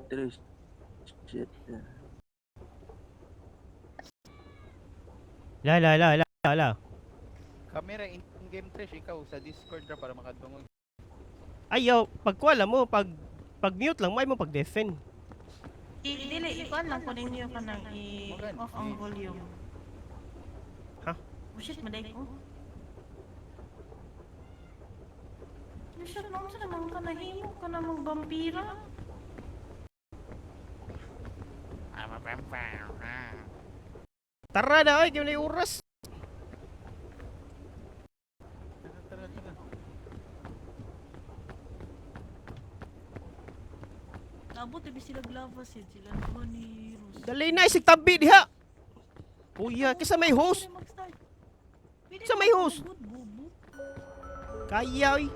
Trish. Shit. La la la la la. Camera in game, Trish, ikaw sa Discord ra para makadungog. Ayaw, pag kuha lang mo, pag mute lang, may mo pag deafen. Dili, ikuan lang ko ninyo ka nang i-off ang volume. Ha? Oh shit, maday ko. Oh shit, naman sa naman ka nahimo ka na magbampira. Tara na, ay, kaya na yung oras. Tara, tara, tara. Naabot, ibig sila glava sid sila duha ni Rose. Dali na, isig tabi diha. Kuya, kisa may host. Pwede Sa may host. maghugot, bubo. Kaya, oy.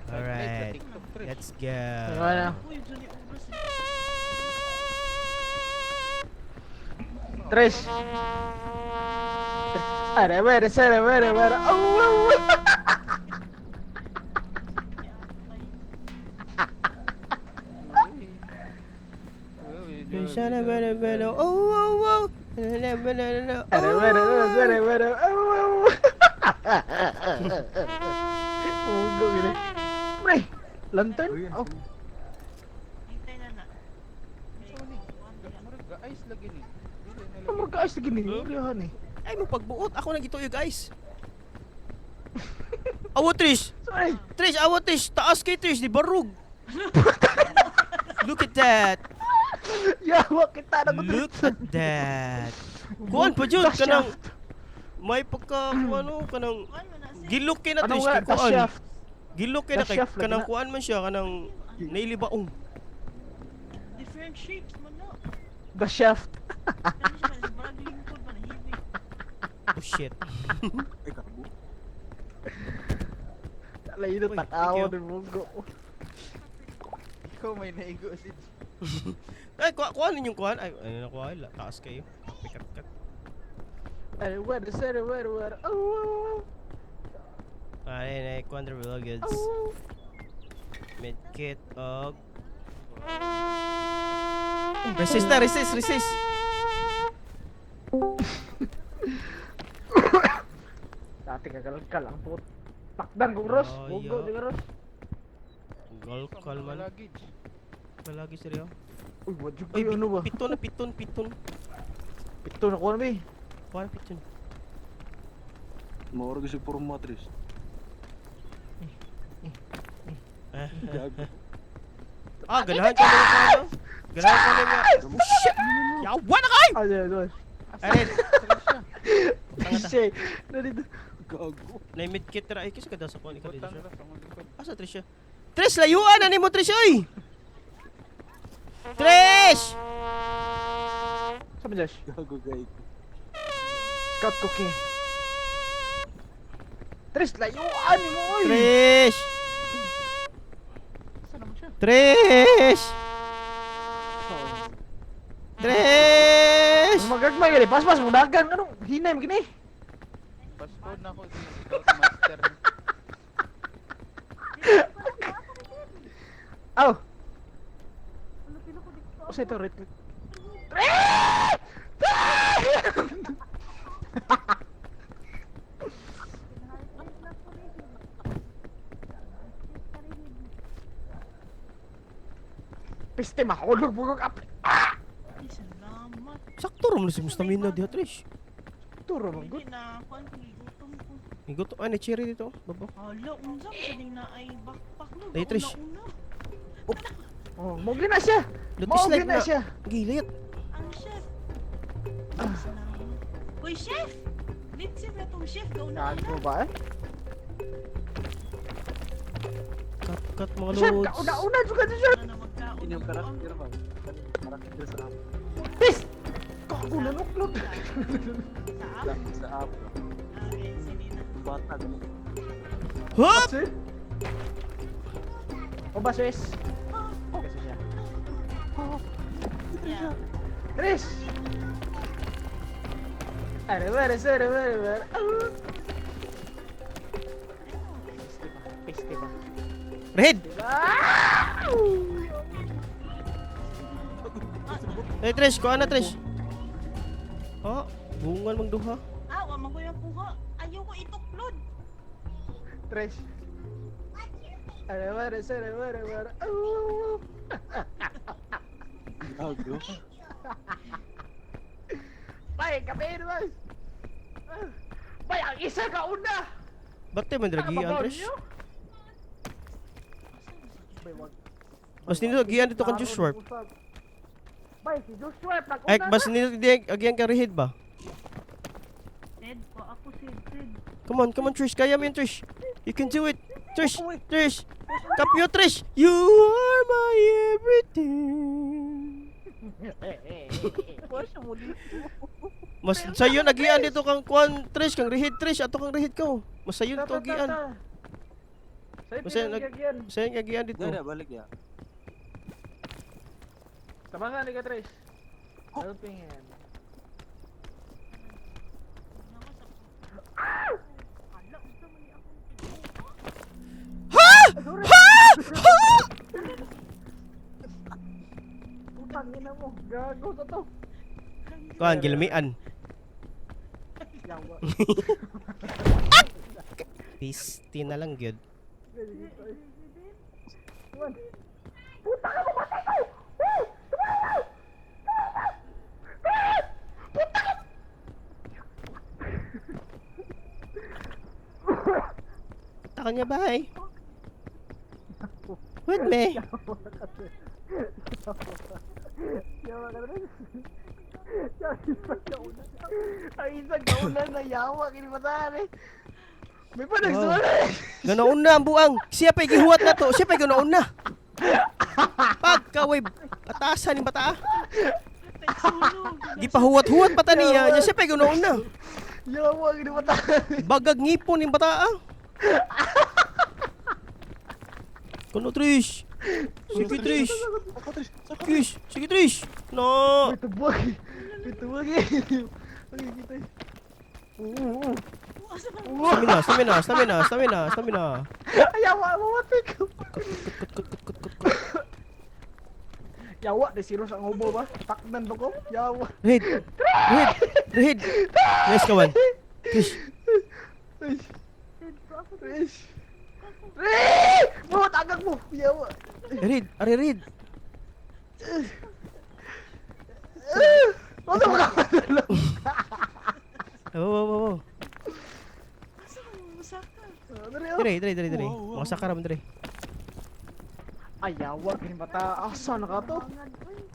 Live sa Alright, TikTok, Trish. let's go. Wala. Uy, dyan ni oras eh. Tres. Are, were, sere, were, were. Oh, oh, oh. Oh, oh, oh. Are, were, sere, were. Oh, oh. Ugo gini. Pre, lantern. Oh, Hintay na na. Murag ga-ice lagi ni. Dili na lagi. amor ka ayos gini. Ulihan eh. Ay mo pagbuot ako nang gituyo, guys. Awo Trish. Sorry. Trish, awo Trish, taas kay Trish di barug. Look at that. Yawa kita na ko. Look at that. Kuan pa jud kanang may pagka ano kanang Kuan man na sid. gilok kay na Ano Trish nga, kay the kuan. shaft. Gilok kay na The kay shaft lagi kanang na. kuan man siya kanang nailibaong. Different shapes man na. The shaft. Kani siya man, barag lingkod man, hiwi. Oh shit. Ay, kabo. Alay na Uy, takaw thank you. ni Mugo. Ikaw may naigo si Ay kuan kuan ninyong kuan. Ay ano na kuan, taas kayo. Pikat kat. Are, were, sere, were, were. Oh, oh, Ay na kuan the real goods. oh. Medkit og Resist na, resist, resist. Dati kagalkal ang put. Takdan kong Ros. Oh, Mugo yeah. di ka Ros. Golkal man. Luggage. Palagi seryo. Uy, what you Uy, ano ba? piton na piton, piton. Pito na kuha na ba eh. Kuha na piton. Mauro kasi porma, Trish. Ah, Gago. ah, ganahan ka na yung ano. Ganahan ka na yung... Oh, shit! Yawa na kayo! Ano yun? Arin, Shit. Nandito. Gago. na medkit ra. Ay, kasi kada sa kuha ni Butang Trish. ra sa akong likod. Asa Trish? Trish, layuan na nimo Trish, oy! Trish! Sabi Josh. Gago, gago. Scout cookie. Tres, layuan mo oy. Trish! Saan naman siya? Trish! Trish! Magagmay gani. Paspas mo dagan ano? Hinay mo gini. Passcode na ako si Scout Master. Aw. Usa ito right click. Tres! Piste mahulog mo kag Ay, salamat. Sakto ra man si stamina diha, Trish. Turo man gud. Hindi na, kuan ko, gutom ko. Igot ay na cherry dito, baba. Hala, unsa man siya ning naay backpack no. Ay, Trish. Una-una. Oh, mo na siya. Lutis Mo like na na. siya. Gilit. Ang chef. Ay, salamat. Uy, chef! Litsi na tong chef, gauna Gago na. ba eh? Cut cut mga Chef, lods. kauna-una jud ka siya. Na magkaon. Inyong karakter ba? Karakter sa app. Pis! Gago na nuklod. Sa app? Sa app. Ah, okay, sige na. Bata, ganun. Hop! Sir? O ba, Swiss? Kasi siya. Yeah. Trish! Are, are, are, are, are. Ah! Piste ba? Piste ba? Red! Diba? Eh, Trish, kuha na, Trish. Oh, bungan mang duha. Ah, wa man ko yung kuha. Ayaw ko ituklod. Trish. Are, are, are, are, are. Ah! Gago. Bay, kape naman! Ah! Bay, ang isa ka una! Ba't tayo man dragian, Ano ba, Trish? niyo? Asa man sa Bay, wag. Mas nindot agian dito kang Joshua. Bay, si Joshua, nag-una Ay, mas nindot agian kang Rehid ba? Ted ko ako si Ted. Come on, Trish. Kaya mo yun, Trish. You can do it. Trish, Trish. Kapyo, Trish. You are my everything. Wala siya muli. Mas sayo nagian dito kang kuan, Trish, kang Rehid, Trish. Ato kang Rehid ko. Mas sayo to agian. Sa'yo Basta nag- pinagyagian. Sayo agian dito. Dara, balik ya. Tabangan ni ka, Trish. Helping hand. Ala, unsa man ni ako. Ha! Ha! Ha! Putang ina mo. Gago sa to. Kuan, gilamian. Yawa. Pisti na lang gyud. Puta ka, mamatay ko! Woo! Tumayo! Tumayo! Puta ka! Taka niya, bye. With me. Yawa ka rin. Ang isang kauna na yawa, kinipatahan eh. May pa nagsulat eh. Ganaon na ang buang. Siya pa'y gihuwat na to. Siya pa'y ganaon na. Pagkaway, atasan ni bata. Nagsulog. Gipahuwat-huwat pa ta niya. Nya siya pa'y ganaon na. Yawa, kinipatahan. Bagag ngipon ni bata. Ah. Kuno Trish. Sige Trish. Ako, Trish. Saka. Trish. Sige Trish. No. May tubog. May tubog eh. Ay, kita eh. Oo, oo. Asa man? Oo. Stamina, stamina, stamina, stamina, stamina. Yawa, mamatay ko. Yawa, di siro sa ngubo ba? Takdan ba ko? Yawa. Red. Red. Red. Nice kawan. Trish. Ay. Trish. Trish! Buhat agak mo! Yawa. Red. Are red. Ano ba ka? Oh, oh. Asa man musaka? Dire, dire, dire, dire. Makasakara mo dire. Ay, yawa, kini mata. Asa na ka to?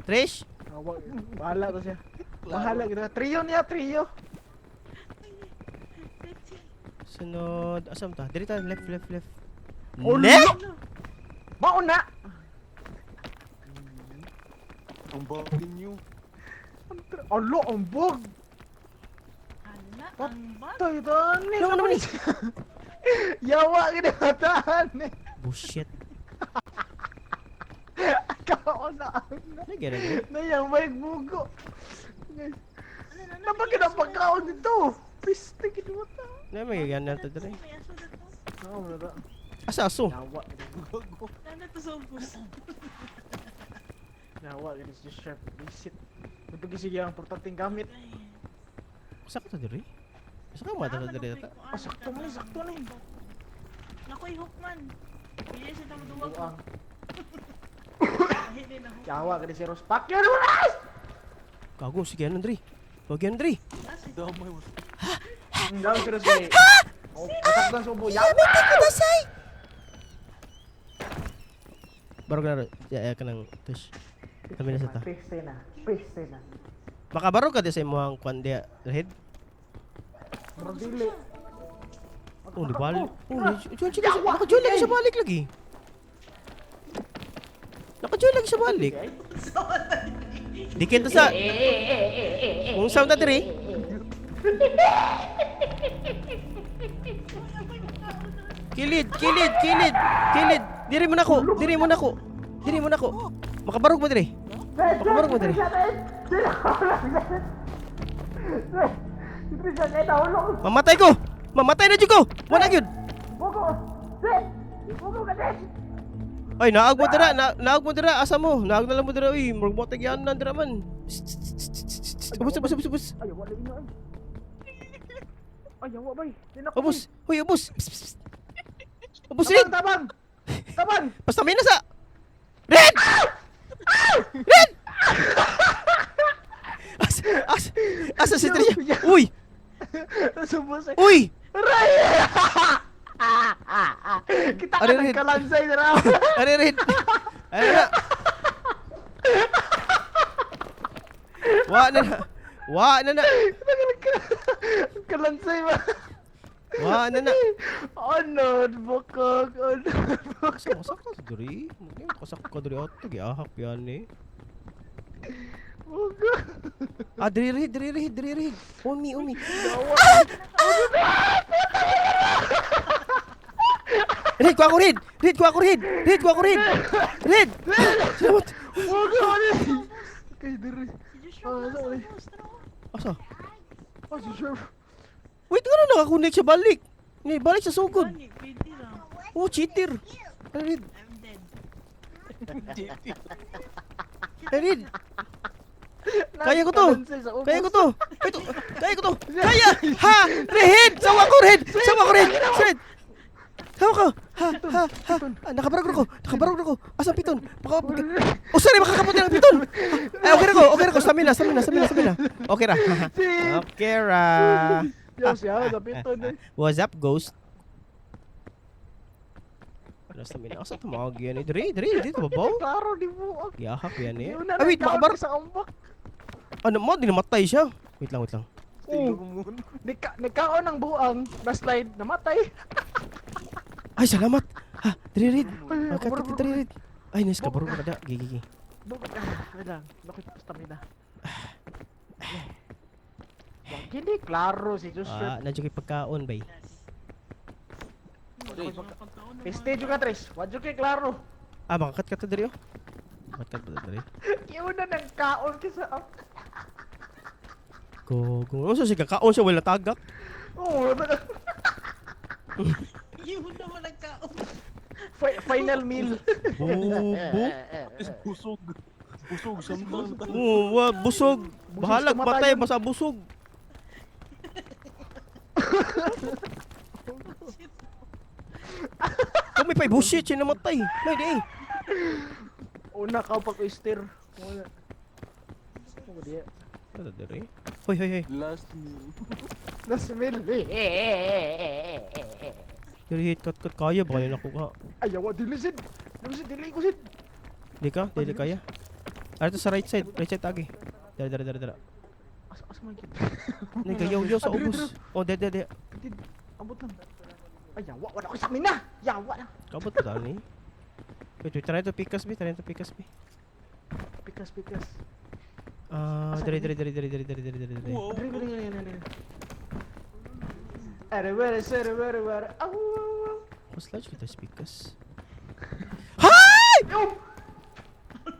Trish. Yawa, bahala to siya. Bahala kita. Trio niya, trio. Sunod. Asam ta? Dire ta left, left, left. Oh, Ne? no! Mauna! Ang bagin niyo. Alo, ang bug! Ala, ang bag. Tayo tani! Ano naman eh? Yawa, kini mataan eh. Bullshit. Kauna ang Ano ganun? Nayang may bugo. Ano na Napag kinapagkaon nito. Piste kini mata. Ano may ganyan to dire? May aso na to. Oo, wala. Asa aso? Yawa, kini. Gago. Nana to sa ubos. Yawa, kini si Chef. Visit. Ito sige ang importanteng gamit. Asa ka to dire? Asa ka mata to dire ta? Ah, sakto man, sakto na eh. Nakoy hook man. Pili sa tamo duwag. Buang. Ahili na hook. Yawa, kini si Ross. Pakyo na Ross! Gago sige ano dire? Wag yan dire. Asa? Damay mo. Ang dami si Ross eh. Oh, masaktan sa ubo. Yawa! Barog na ya ka nang tush. Kami na sa ta. Piste na. Piste na. Makabarog ka di sa imong kwan diya, Red? Murag dili. Oh, di balik. Oh, join siya. Naka-join lagi sa balik lagi. Naka-join lagi sa balik. Dikit ta sa Kung saan ta diri? Kilid, kilid, kilid, kilid. Diri mo nako, diri mo nako. Diri mo nako. Makabarog mo diri. Makabarog mo diri. Si Trisha, eh, nahulog. Mamatay ko. Mamatay na jud ko. Wala gyud. Bugo! Sis! Bugo ka, sis! Ay, naag mo dira, na, naag mo dira, asa mo? Naag na lang mo dira, uy, murag mo tagyanan dira man. Ubus, ubus, ubus, ubus. Ay, wala inyo, ay. Ay, yawa, bay. Dinako, Ubus, huy, ubus. Psst, psst, psst. Ubus bay. rin. Tabang, tabang! Tabang! Basta may nasa. Red! Red! Asa, asa, asa si Trisha? Uy, Nasubos eh. uy! Aray! Kita ka Aray, Red. nagkalansay na raw. Are, Red! Ano na? Wa na na. Wa na na. Kita ka nagkalansay ba? Wa na na. Ano, bukog, ano, bukog. Asa mo sakto diri? Kasak ka diri ato giahak yan eh. Bukog. Ah, diri rin, diri rin, diri rin. Umi, umi. Red, kuha ko red! Red, kuha ko red! Red, kuha ko red! Red! Salamat! Bukog, ano? Okay, diri. Si Joshua Ah, nasa sorry. ubos. Tara. Asa? Oh, si Sherp. Wait, nga na nakakunik siya balik. Ni, balik sa sugod. Gani, pwede lang. Oh, cheater. Red, I'm dead. Red. Kaya ko to. Nagkalansay sa ubos. Kaya ko to. Kaya to. Kaya ko to. Kaya! Ha! Red! Sawa ko, Red! Sawa ko, Red! Red! Sawa ko! Ha! Ha! Ha! Ah, nakabarog na ko! Nakabarog na ko! Asan piton? Baka... Oh, sorry! Makakapunta ng piton! Ay, okay na ko! Okay na ko! Stamina! Stamina! Stamina! Stamina! Okay ra. Okay ra. Yo, siya, sa piton eh. What's up, ghost? Ano stamina? Asa tumawag yan eh? Dre! Dre! Dito babaw? Klaro, di buok. Giyahak yan eh. Yun na, Ah, wait! nagkaon Makabar... sa ambak. Ano mo? Di namatay siya. Wait lang, wait lang. Oh. Nikaon ang buang, na-slide, namatay. Ay, salamat! Ha! Dre, Red! Ay, Magkat kabarog, ka, dre, Red! Ay, nice. Kabarog ka da. Gigi, gigi. Bukod ah, wait lang. Bakit stamina? Wag hindi klaro si Ah, Joshua. nandiyo kay pagkaon, bay. Yes. Uy. Mga pagkaon naman. Peste juga tres. Wadyo kay klaro. Ah, makakat ka to diri oh. Makakat ba diri? Kiuna ng kaon kisa. Go, go. Ano sa kaon siya wala tagak. Oh, wala na. Yun naman nagkaon. Final meal. Bubo. Busog. Busog, samtang. Oh, wa busog. Bahalag Busog sa patay kamatayan. basta busog. Kami pa'y bullshit siya namatay. May di eh. Una ka pag oyster. Wala. Oh, di. Ano diri? Hoy, hoy, hoy. Last meal. Last meal. Diri hit cut cut kaya ba kayo nakuha? Ay, yawa dili sid. Dili sid, dili ko sid. Di ka? Dili kaya? Ano to sa right side? Right side tagi. Dara dara dara dara. Asa asa man gid. Nagayaw yaw sa Ah, diri, ubos. Oh, de de de. Dili. Abot lang. Ay, yawa wala ko stamina. Yawa na. Kabot ba ni? Wait, wait, try to pick us, B. Try to pick us, B. Pikas pikas. Ah, Asa dere diri? dere dere dere dere dere dere dere. Wow. Dili dili dili dili. Ere were sere were were. Au. au, au. Mas large kita speakers. Hi! Yo!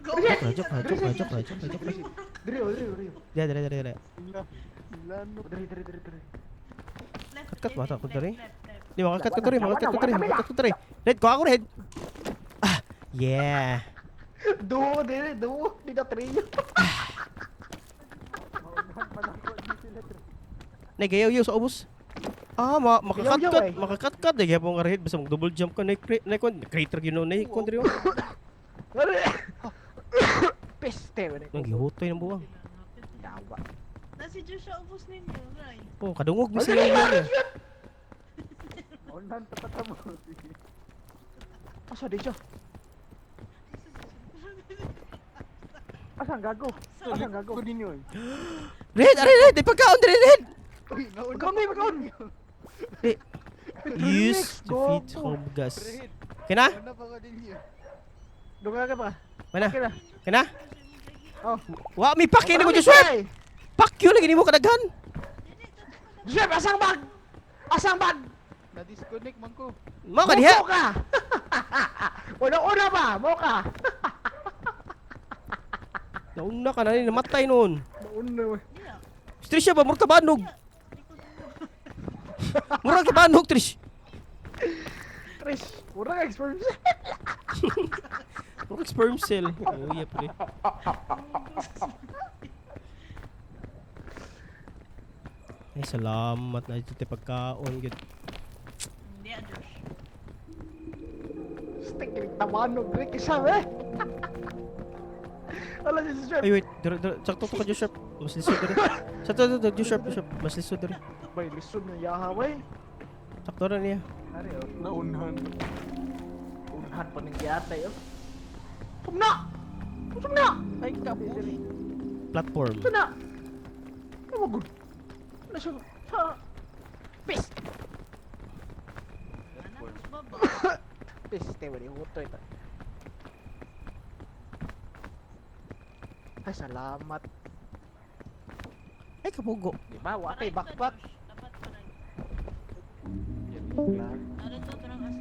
Go. Joke lah, joke lah, joke lah, joke lah, joke lah, joke lah. Diri, oh, diri, oh, diri. Dere dere dere dere. Lano. Diri, diri, diri, diri. Left, Cut, cut, bata ko left, diri. left, left. Di makakat ko dere, makakat ko dere, makakat ko dere. Red, kuha ako red. Ah, yeah. Duo, diri, duo. Di na trio. Nagayaw yaw sa ubos. Ah, ma Gayaw-yaw makakatkat, eh. makakatkat. Di gyapon nga red basta mag double jump ka na na kon crater gyud no na kon diri. oh. Diri. Peste, wala. Nang gihutoy ng buwang. Yawa. Na si Joshua ubos ninyo, Ray. Oh, kadungog mi siya yaw. Unan tapat mo. Asa di siya? Asa ang gago? Asa ang gago? Kunin yun. Red, are red, di pagkaon dere red. Uy, nauna. Pagkaon, may pagkaon. Di. Use to feed home gas. Kina? Una pa ko din yun. Dunga ka pa. Mana? Okay na. Kina? Oh. Wa mi pack ni ko Joshua. Pack yun lagi nimo kadaghan. Joseph, asang bag? Asang bag? Na-disconnect man ko. Mao ka diha. Buko ka! Una-una ba? Mo ka. Nauna ka na ni namatay noon. Nauna ba? Diya. Si Trisha ba murag tabanog? Diya. Likod mo. Murag tabanog, Trish. Trish, mura ka experience. Murag sperm cell. Oh, yeah, pre. Ay, salamat na dito tayo pagkaon. Gud. Hindi, ah, Josh. Stick ni tabanog Rick isa eh. Wala si Chef. Ay, wait. Dira, dira. Sakto to ka, Joshua. Mas lisod dira. Sakto to, Joshua. Joshua. Mas lisod dira. Bay lisod na yaha bay. Sakto na niya. Ari oh. Naunhan. Unhan pa ning giatay oh. Sumna. Sumna. Ay, kapos. Platform. Sumna. Ano good? Ano siya? Sa Pis. Anak, mas baba. Pis, te wala huto ito. Ay, salamat. Ay, kapugo. Di ba? Wa kay Paray ka, backpack. Josh. Dapat paray. Ano to? Turang as.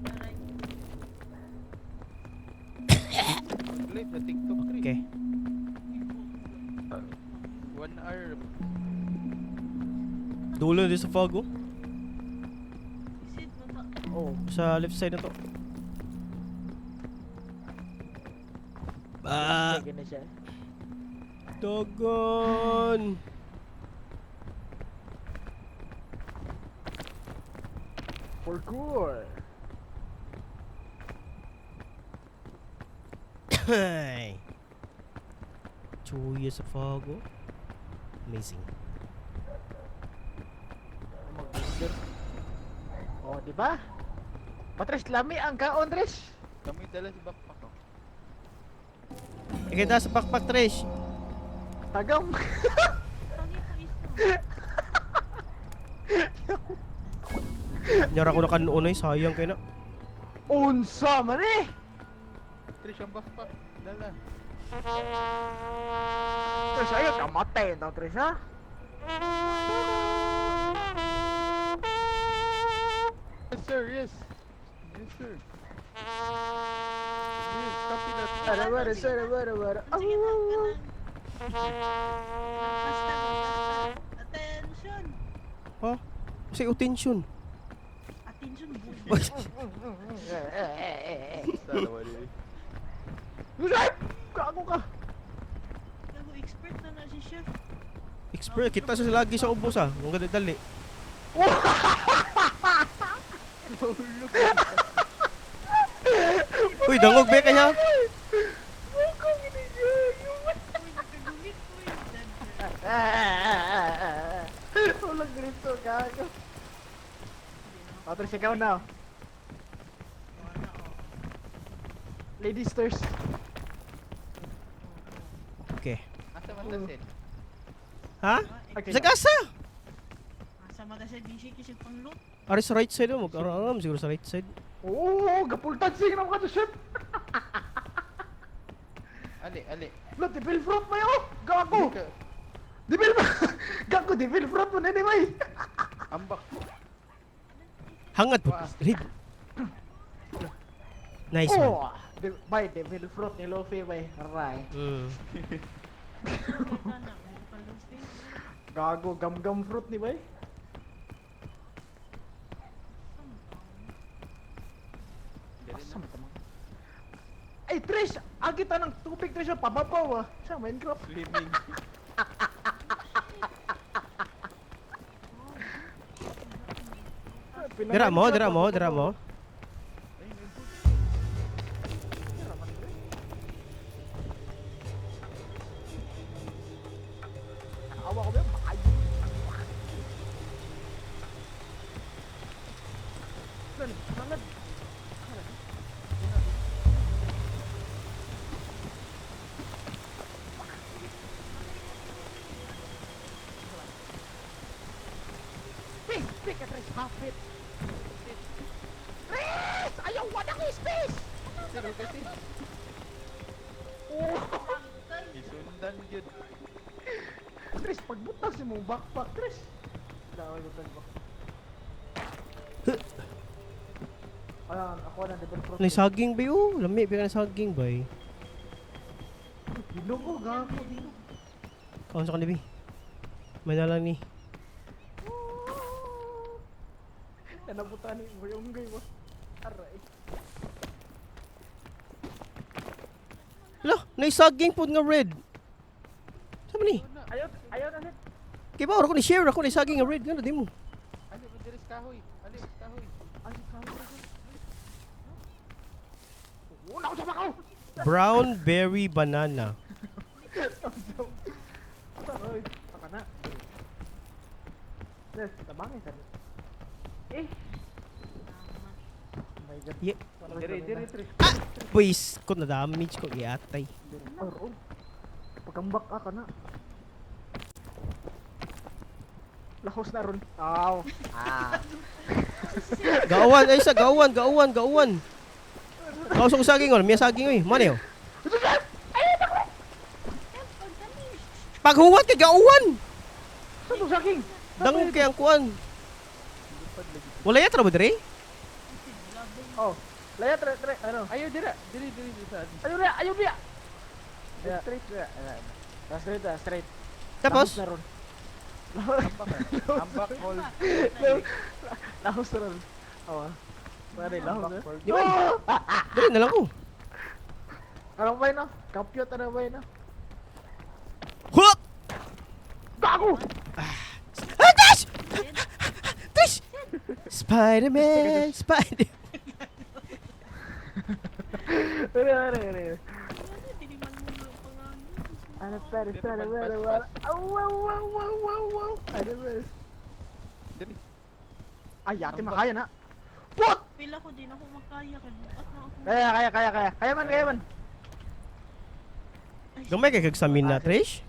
Paray. Live na TikTok, Trish. Okay. 1 hour. Dulo na din sa fog, oh. Isid mo to. Oh. Sa left side na to. Ah, Sige na siya. dogon. Parkour. Ay. Chuya sa fog, oh. Amazing. Mag-order. Oh, di ba? Patres, lami ang kaon, Tres. Kami dala si backpack oh. Ikita sa backpack, Trish. Tagam. Tangi po isa. Nyara ko na kanuon ay sayang kay na. Unsa man eh. Trish, ang backpack. Dala. Tres, ayaw kamatay daw, Tres, ha? Yes, sir. Yes. Yes, sir. Yes, copy that. Ara, bara, sara, bara, bara. Sige na, kanang. Basta, basta. Attention! Ha? Kasi attention. Attention, bull. Uy, Sana wala eh. Yusef! Gago ka! Gago, expert na na si chef. expert kita sa lagi sa ubos ah. Ang ganda dali. Uy, dangog be kaya. Mukhang ginigay. Uy, nagkagumit, uy. Dead. Walang ganito, gago. O, Tres, ikaw na. Wala, oh. Ladies first. Okay. Asa man ta, Sel? Ha? Okay. Sa kasa. Asa man kasi busy kasi pang loot. Ari sa right side oh, mag-aram siguro sa right side. Oo, gapultan sige naman ka to, chef. Ali, ali. Lo, devil fruit mo yun! Gago! Devil Gago, devil fruit mo na anyway! Ambak. Hangad po. Rid. Nice one. Oh, bay, devil fruit ni Luffy, bay. Aray. Kita na, may pa-loot. Gago, gam-gam fruit ni bay. Asa man tamang? Ay, Trish! Agita ng tubig, Trish! Pababaw ah! Sa Minecraft. Swimming. Dira mo, dira mo, dira mo. Awa ko ba? Ay. Lan, langad. Pick, pick, Trish, half it. Trish! Ayaw, wala ko space! Sir, kasi. Oh! Isundan yun. Trish, pagbutang si mong backpack, Trish. Wala ko butang backpack. Ah, ako na devil fruit. May saging ba yun? Lami, ba na saging ba eh? Ginoo gago dito. Kaon sa kanibi. May nalang ni. Nanabutan ni boy unggay mo. Aray. Hala, may saging po nga red. Saan ba ni? Ayaw, ayaw na sit. Kaya ba, ako ni share ako ni saging nga red. Gano, di mo. Ali, ba diri sa kahoy? Ali, sa kahoy. Ay, kahoy. Una ko sa bakaw. Brown berry banana. Ay, saka na. Yes, tabangin sa. Eh. Oh my God. Yeah. Diri, diri, Trish. Please, ko na damage ko iatay. Aro. Pagkambak ka na. Lahos na ron. Aw. Ah. Gauan, ay sa gauan, gauan, gauan. Kausok ko saging, oh. May saging, oy. Mano yun? Chef, pagdali. Paghuwat kay gauan! Saan to saging? Dangog kay ang kuan. Wala yata ba dire? Oh. Laya tre tre ano. Ayaw dira. Diri, diri, diri sa. Ayaw na, ayaw na. Straight na. Ah, straight ah, straight. Tapos, Lahos na ron. Ambak. Ambak all. Lahos na ron. Oh. Pare, lahos na. Ambak all. di ba? Dire na lang ko. Ano ba yun, no? Kapyot, ano ba yun, no? Hup! Gago! Ah, Dash! Dash! Spider-Man, Spider... Pare, pare, pare. Ano, dili man mo na pangalan. Ano, pare, Diri pare, man, pare, pas, pare. Aw, aw, aw, aw, aw, aw. Ano, pare? Diri. Ay, yate, makaya na. Put! Pila ko din ako makaya kay bukat na ako. Kaya, kaya, kaya, kaya. Kaya man, kaya man. Gamay kay kagsamin na, Trish.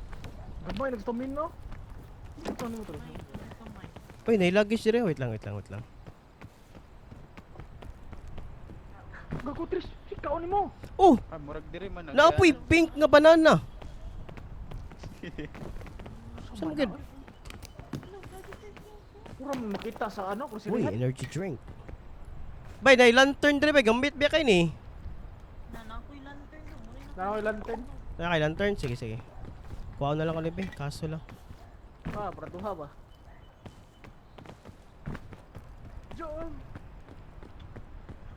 Gamay, nagstamin, no? Ano mo, Trish? Ay, kamay. Uy, nailagis dire. Wait lang, wait lang, wait lang. Gago, Trish. Ikaw ni mo. Oh, Ah, murag diri man. naapoy pink nga banana. Saan mo gid? Ano, gago tayo ko. Pura mo makita sa ano, kung Uy, sino. energy drink. Bay, nay lantern dire bay gamit ba kay ni? Na na ako'y lantern no. Mura na Na ako'y lantern. Na kay lantern, sige sige. Kuha na lang ulit, be. Kaso lang. Ah, para duha ba? John!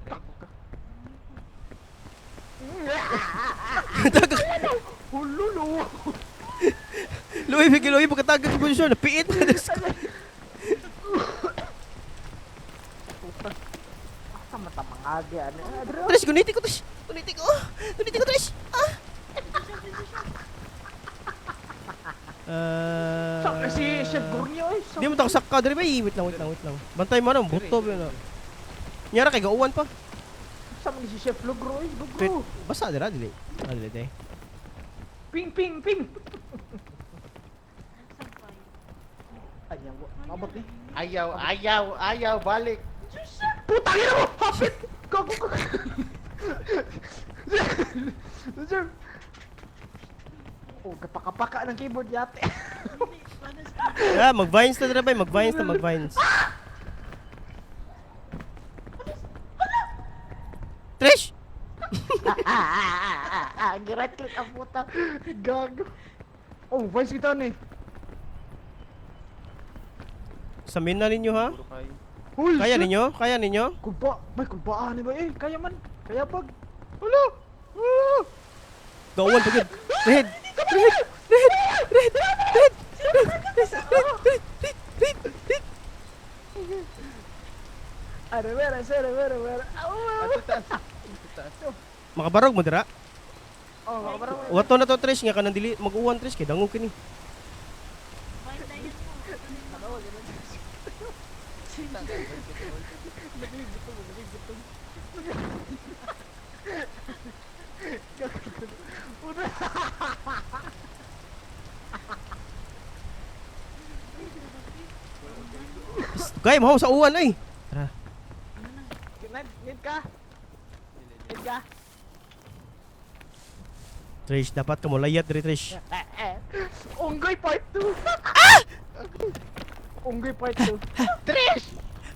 Takbo ka. Hululo! Luwi, bigil, luwi, pagkatagal ko posisyon. Napiit na. Diyos ko. Puta. Asa mata mangagi ano? Ah, dro. Trish, guniti ko, Trish. Guniti ko. Guniti ko, Trish. Ah. Sa si Chef Gornio eh. Di mo tako sakka dire bay. Wait lang, wait lang, wait lang. Bantay mo na, buto ba na. Nyara kay gauwan pa. Sa man si Chef Lugro eh. Wait, Lugro. basa dira dili. Ah, dili day. Ping ping ping. Nagsampay. Ayaw. Abot ni. Ayaw, ayaw, ayaw, balik. Diyos siya! Putang ina mo! Hapit! Gago ka! Sir! Oh, kapakapaka ng keyboard yate. Dili, panas. Ah, mag-vines na dira bay, mag-vines na, mag-vines. Trish! Right click ang puta. Gago. Oh, voice kita ni. Samin na ninyo ha? Puro kayo. Uy, Kaya shit. ninyo? Kaya ninyo? Kulba, may kulbaan ni ba eh? Kaya man. Kaya pag. Hala! Ah! Gauwan pagid. Red! Red! Red! Red! Red! Red! Red! Red! Red! Red! Are, wera, sere, wera, wera. Au, au. Ato taas. Ato taas. Makabarog mo dira. Oh, makabarang mo. Wato na to Trish nga kanang dili mag-uwan Trish kay dangog kini. Bye tayo mo. Ano, ganun. Lamig, gutom, lamig, gutom. Puta. Gay mo sa uwan ay. Tara. Need, need ka? Need ka? Trish dapat ka mo layat diri Trish. Eh, eh. Unggoy part 2! Ah! Unggoy part 2. Trish!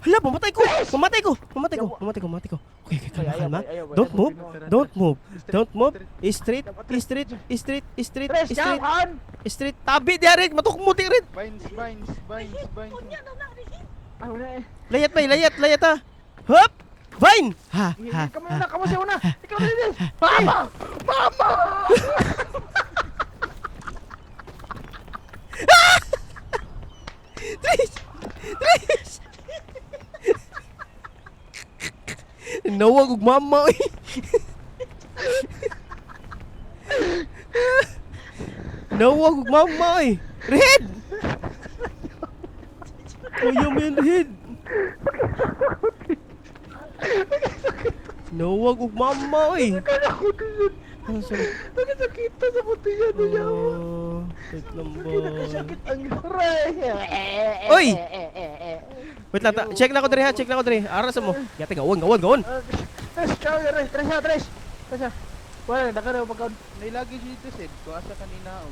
Hala, mamatay ko. Mamatay ko. Mamatay ko. Mamatay mati ko, mati ko. Okay, kalma, Ay, ayaw, kalma. ay, ayaw, ay, Don't ayaw, move, ayaw. don't move, don't move. Straight, straight, straight, straight, Tres, straight, jam, straight. Tabi diha rin, matukmuti rin. Vines, vines, vines, vines. Unya na na, Rihid! Ay, wala eh. Layat bay, layat, layat ha. Hop! Vine! Ha, ha, Kamu na, kamu siya una. Ikaw na din. Mama! Mama! Trish! Trish! Nawag og mama oy. Nawag og mama oy. Red! Kuya mo yan, Red. Nawag og mama oy. Kaya ko din. Ah, sorry. Nakasakit sa puti yan. Oh, wait lang ba? Nakasakit ang aray. Oy! Wait lang, check na ko diri ha, check na ko diri. Ara sa mo. Yate gawon, gawon, gawon. Tres, ciao, tres, tres, tres. Tres. Wala, nakaraw pagkaon. May luggage dito, Sid. Kung asa kanina. Oh.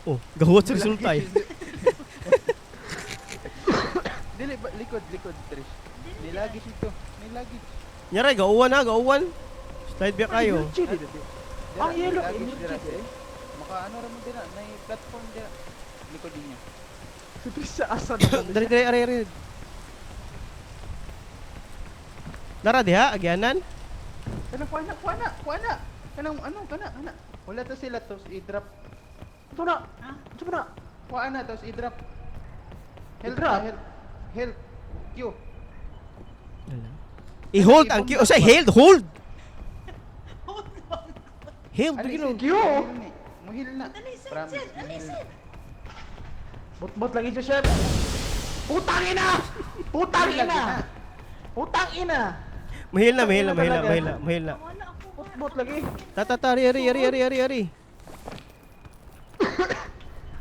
Oh, gawon sa resulta eh. Dili, likod, likod, Trish. May luggage dito. May luggage. Nyaray, gauwan ha, gauwan. Slide back kayo. Dira, Ang may yellow, luggage energy dira, eh. Sid. Maka ano ra mo dira, may platform dira. Likod ninyo. Si Tris sa asa na. Dali, dali, aray, aray. Lara diha, agyanan. Kana kuha na, kuha na, kuha na. Kanang ano, kana, kana. Wala to sila tapos i-drop. Ito na. Ha? Ito na. Kuha na tapos i-drop. Help, I-drop? help. Help. Q. I-hold ang Q. O sa hold, hold. Hold on. Hold, Ano, gino. Sid? Q? Muhil na. Dali, Sid, Promise, Sid! Dali, muhil na. Sid! Bot-bot lagi siya, chef. Putang ina! Putang Muhil lagi ina! na. Putang ina! Mahil na, mahil na, mahil na, mahil na, mahil na. Wala ako. Bot-bot lagi. Ta ta ta, ari, ari, ari, ari, ari, ari.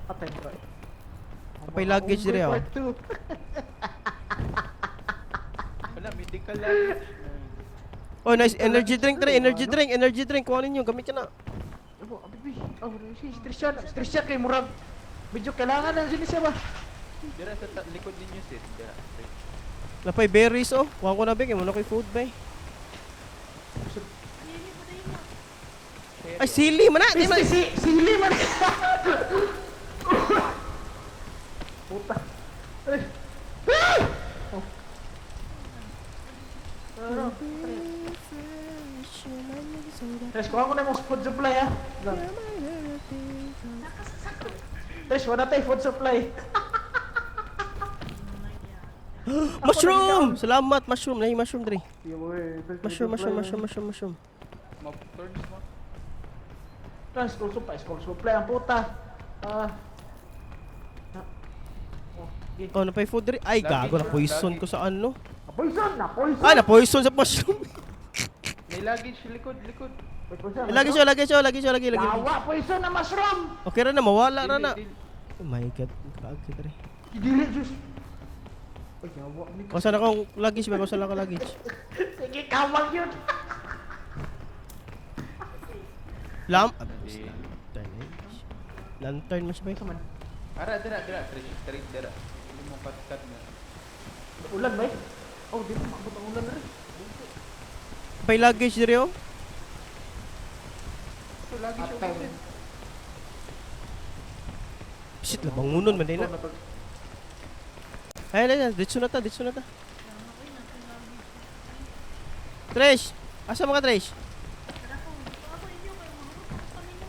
Patay mo ba? Kapay luggage dire oh. Part 2. Wala, medical luggage. Oh, nice energy drink tara, energy drink, energy drink. Kuha ninyo, gamit na. Abo, abibi. Oh, si Trisha, si Trisha kay murag. Medyo kailangan na sila siya ba? Dira sa likod ninyo, Sid. Dira. Napay berries oh. Kuha ko na be, kay mo na koy food bay. Dili pa rin na. Ay, sili man na, di man. Si si sili man. Puta. Ay. Ah! Oh. Ano? Tres, kuha ko na yung food supply ha. Nakasasakot. Tres, wala tayo food supply. Mushroom! Salamat, mushroom. Nay, mushroom dre. Mushroom, mushroom, mushroom, mushroom, mushroom. Mob turns mo. Tres, school supply, school supply ang puta. Ah. Ah. Oh, okay. Oh, napay food dre. Ay, gago na poison ko sa ano. Na poison, na poison. Ah, na poison sa mushroom. May luggage likod, likod. May poison, Lagi siya, lagi siya, lagi siya, lagi, lagi. Yawa, poison na mushroom. Okay ra na, mawala ra Dili, na. dili. Oh my God, kaagi dre. Dili, Diyos. Ay, yawa. ni- Kusa na akong luggage ba? Kusa na akong luggage. Sige, kamag yun. Lam... Di. Lantern mo siya ba? Ito man. Ara, dira, dira. Trish, straight dira. Hindi mo cut-cut na. Ulan ba eh? Oh, di pa maabot ang ulan na rin. Pay luggage dre oh. Ito, luggage Atay. oh, Sid. Shit, labangunon man din na. Ay, ay, ay, ditso na ta, ditso na ta. Trish! Asa mga Trish? Tara ko. Ako inyo kayo. Mahurot pa ninyo.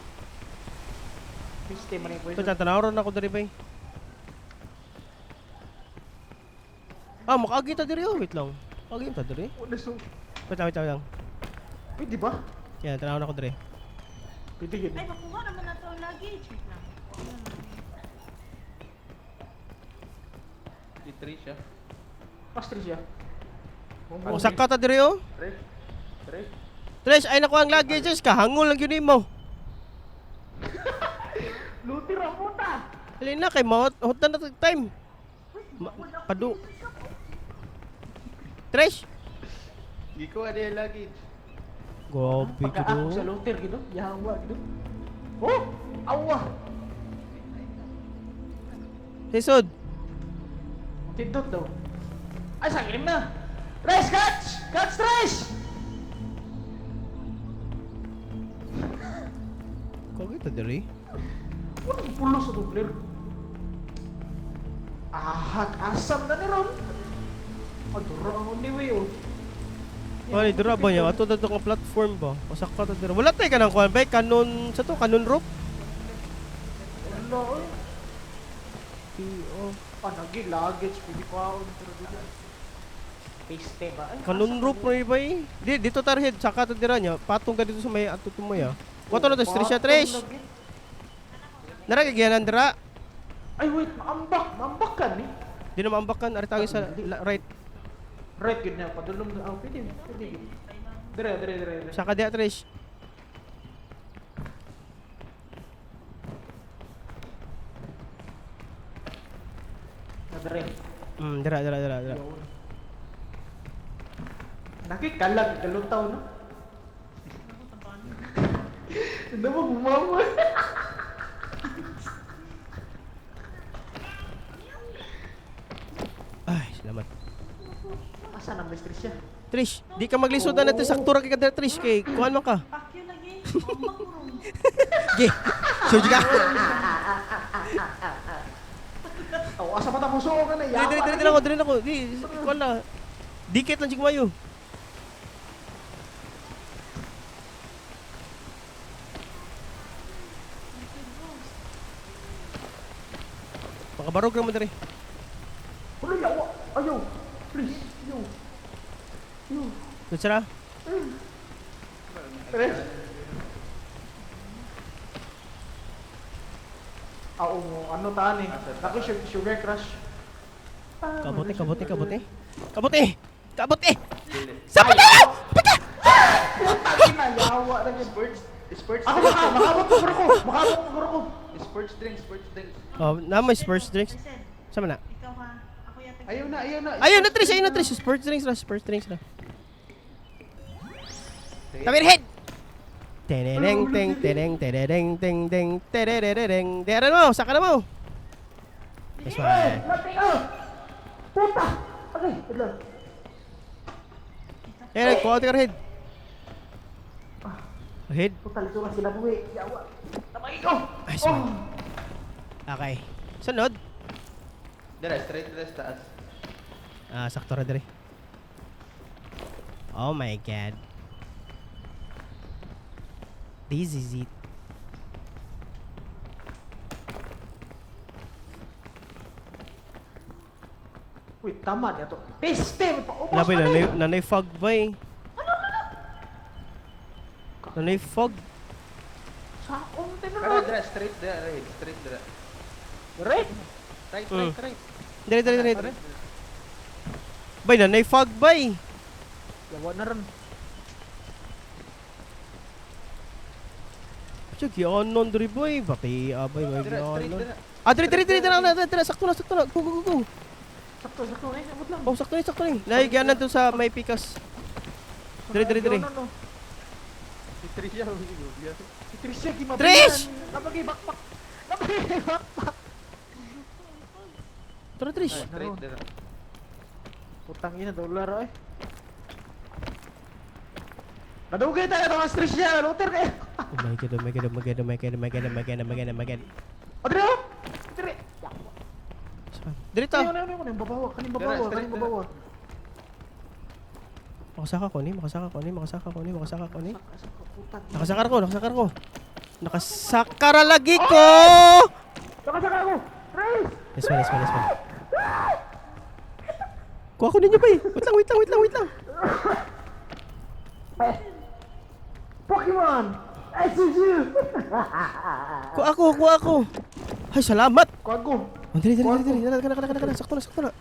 Piste man yung Ito, poison. tanaw na ako diri bay. Ah, makaagi ta diri oh. Wait lang. Makaagi ta diri. Oh, nasu. Wait lang, wait lang, wait lang. Pwede ba? Yan, tanaw na ako diri. Pwede yun. Ay, makuha naman na to ang luggage. Wait lang. Kuha na lang. Si Trish, ah. Pastry siya. Oh, saka ta diri oh. Trish. Trish. Trish, ay nakuha ang luggages ka. Hangol lang yun mo. Luti ra puta. Dali na kay mahot hot na na time. Ma padu. Trish. Gikuha niya yung luggage. Grabe Pagka ako sa jud. lutir gitu. Yawa gitu. Oh, awa. Lisod. Tindot daw. Ay, sa ilim na. Tres, catch! Catch, Tres! Kagita diri. Walang pulo sa dubler. Ah, asam na ni Ron. Adura ang anyway, oh. Ay, dira ba niya? Ato dato nga platform ba? Masaka ta dira. Wala tay kanang kuan bay kanon sa to kanon rope. Wala, eh. P.O. Ah, nagi, luggage, pwede ko aon, pero dito. Paste ba? Ay, Kanon asam rope na ro bay. Di dito tarhead saka ta dira niya. Patong ka dito sa may ato tumoy ah. Kuto na to Trisha Patong Trish. lagi. Nara kagyanan dira. Ay, wait, maambak, maambak ka ni. Di na maambakan ari tagi sa right. Right, yun na, padulong na. Ah, pwede, pwede. Dire, dire, dire, dire. Saka diha Trish. Na, dire. Dira dira dira dira. Yun. Nakikalag, galutaw, no? Ako, taban. Hindi mo gumawa. Ay, salamat. Asa na mistress siya? Trish, di ka maglisod na natin sakto ra kay ka dira Trish kay kuan man ka. Pakyo lagi. Ambak mo ron. Ge. Sure ka. Oh, asa pa ta musuo ka na? Diri diri diri diri ako, diri ako. Di kuan na. Dikit lang jig mayo. Makabarog ra mo diri. Ulo yawa. Ayaw. Please, yo. Yo. Lutsara. Tres. Ah, oo, ano taan eh. Ako sugar crush. Ah, Kabote, sugar kabote, crush. kabote. Kabote! Kabote! Sa patay! Pika! Putang ina, yawa na yun. Sports, sports Ako drink. baka, makaabot ko ko. Makaabot ko ko. Sports drink, sports drink. Oh, na may sports drinks. Listen, Sama na. ikaw ha. Ako yata. Ayaw na, ayaw na. Ayun na Trish, ayun na Trish. Sports drinks na, sports drinks na. Tabir head. Teneneng teng teneng teneneng teng teng tererereng. Dera mo, saka na mo. Yes, man. Lating ah! Puta! Okay, wait lang. Eh, kuha ka head. Head. Puta, lito na sila buhi. Yawa. Namay ko! Ay, sorry. Okay. Sunod. Dira, straight dira sa taas. Ah, sakto ra dire. Oh my God. This is it. Wait, tama niya to. Peste! Paubos Labi, na nanay, ni! nanay fog ba eh? Nanay fog. Sa akong Pero tinunod. dira, straight dira, right, straight dira. Right? Right, Mm. right, right. Dire, dire, dire. dire. Bay, nanay fog ba eh? Yawa na rin. Siya, gianon diri boy. Bati, abay, may Dira, straight gianon. dira. Ah, dire, dire, dire, dire, dire, dire, sakto na, sakto na. Go, go, go, go. Sakto, sakto eh. Abot lang. Oh, sakto na, sakto na. Nahigianan to sa may pikas. Dire, dire, dire. No, no. Si Trisha, Si Tricia, gimabilan. Trish! Napagay backpack. Napagay backpack. Tara, Trish. Straight dira. Putang ina, dollar eh. Nadugay tayo ito, mas Tricia. Luther kayo. Oh my God, oh my God, oh my God, oh my God, oh my God, oh my God, oh my God, oh my God. Adre, oh! Adre! Saan? Dire ta. Ayun, ayun, ayun. Kaning babawa, kaning babawa, Dira, kaning straight, babawa. Makasaka ko ni, makasaka ko ni, makasaka ko ni, makasaka ko ni. Saka, saka, putang. Nakasakar ko, nakasakar ko. Nakasakara lagi ko! Saka, saka ako! Trish! Yes man, yes man, yes man. Kuha ko ninyo ba eh. Wait lang, wait lang, wait lang, wait lang. Pokemon! SSU! Kuha ko, kuha ko. Ay, salamat. Kuha ko. Oh, dali, dali, dali, dali. Dali, kana, kana, kana, kana. Sakto na, sakto na.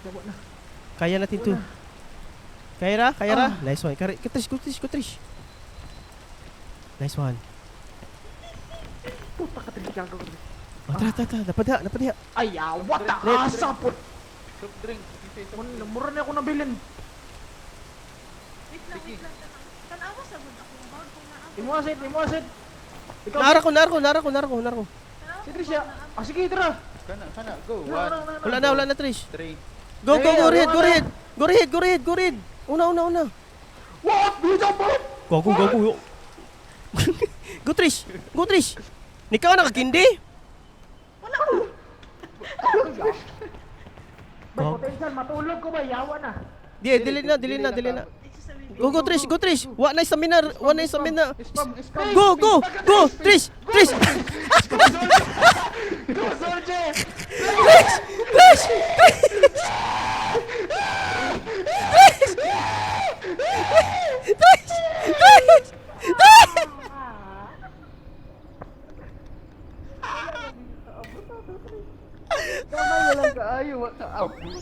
Yawa na. Kaya natin to. Kaya ra? Kaya ra? Nice one. Kari, Trish, go, Trish, go, Trish. Nice one. Puta ka, Trish. Gago ka, Trish. Oh, tara, tara, tara. Dapat diha, dapat diha. Ay, yawa ta! Asa po! Soft drink. Isa, soft Mura na ako nabilin. Wait lang, wait lang. Tanawa sa good ako. Bawal kong naabot. Imo asid, imo asid. Ikaw, Nara ko, nara ko, nara ko, nara ko, nara ko. Tanawa si ko, Tricia. bawal naabot. Ah, sige, tara. Kana, kana, go. No, One, no, no, no. Wala na, wala na, Trish. three. Go, go, go, Eh, Red, go, wala. Red. Go, Red, go, Red, go, Red. Una, una, una. What? Dito po! Go, go, go, go. Go, Trish. Go, Trish. Nikaw nakakindi? Wala ko. May Go. potential, matulog ko ba? Yawa na. Di, dili na, dili na, dili na. Ay, sasabihin. Go, go, Trish, go, Trish. Wa na stamina, wa na stamina. Spam, spam. Go, go, go, Trish, Trish, Go, soldier! Trish, Trish, Trish. Trish, Trish, Trish. Kamay na lang kaayo, wa ka abot.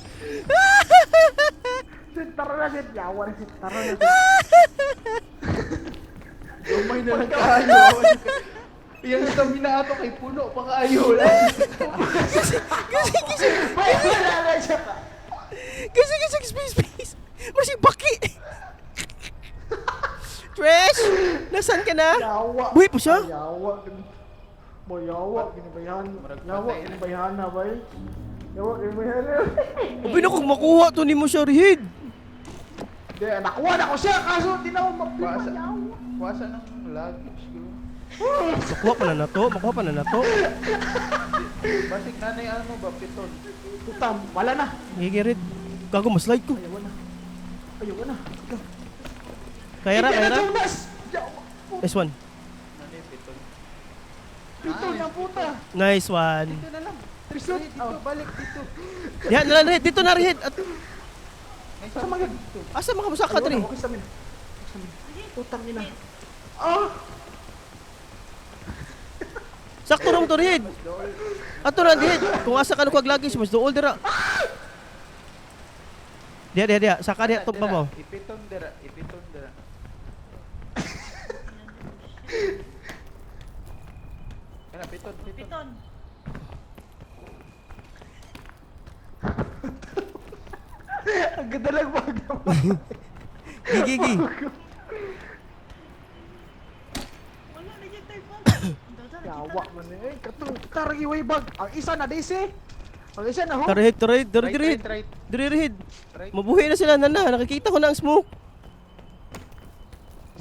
Sit, tara na, sit. Yawa na, sit. Tara na, sit. Gamay na lang kaayo. Yang stamina ato kay puno pa kaayo. Kasi, kasi, Bay, wala na siya. kasi, kasi, space, space. Marasi baki. Trish, nasaan ka na? Yawa. Buhi pa siya? Yawa. Boy, yawa. Ginabayan. Murag Yawa, patay na. ginabayan na, bay. Yawa, ginabayan na. Ubi na kung makuha to ni mo siya, Rihid. Hindi, nakuha na ko siya. Kaso, di na ako mapima. Kuasa. Yawa. Kuasa ng luggage ko. Makuha pa na na to, makuha pa na na to. Basig nanay ano ba piton. Puta, wala na. Gigirit. Gago, mas-slide ko. Ayaw na. Ayaw na. Kaya ra, kaya Indiana ra. Jones! Yawa. Nice one. Nanay piton. Pito na puta. Nice one. Dito na lang. Trisut. Dito, dito, balik dito. Yan, na lang, Red. Dito na, Red. At, May Sa mga- dito. asa makamusaka, Ayaw Tri? na, okay sa amin. Okay sa amin. Putang ina. Ah! Sakto rom to, Red. Ato na, Red. Kung asa ka nagkuwag luggage, mas dool dira. Diya, diya, diya. Saka diya, to Dira, babaw. Ipiton dira, ipiton dira. Kana piton, piton. Piton. Ang ganda lang bag. Gigi, gigi. Wala na dyan tayo bag. Ang dada, nakita Yawa na. man eh. Katong taragi way bag. Ang isa na DC. Ang isa na ho. Tara, Red, tara, Red. Diri, Right, diri, right, right. Diri, Red. Right. Mabuhi na sila, nana. Nakikita ko na ang smoke.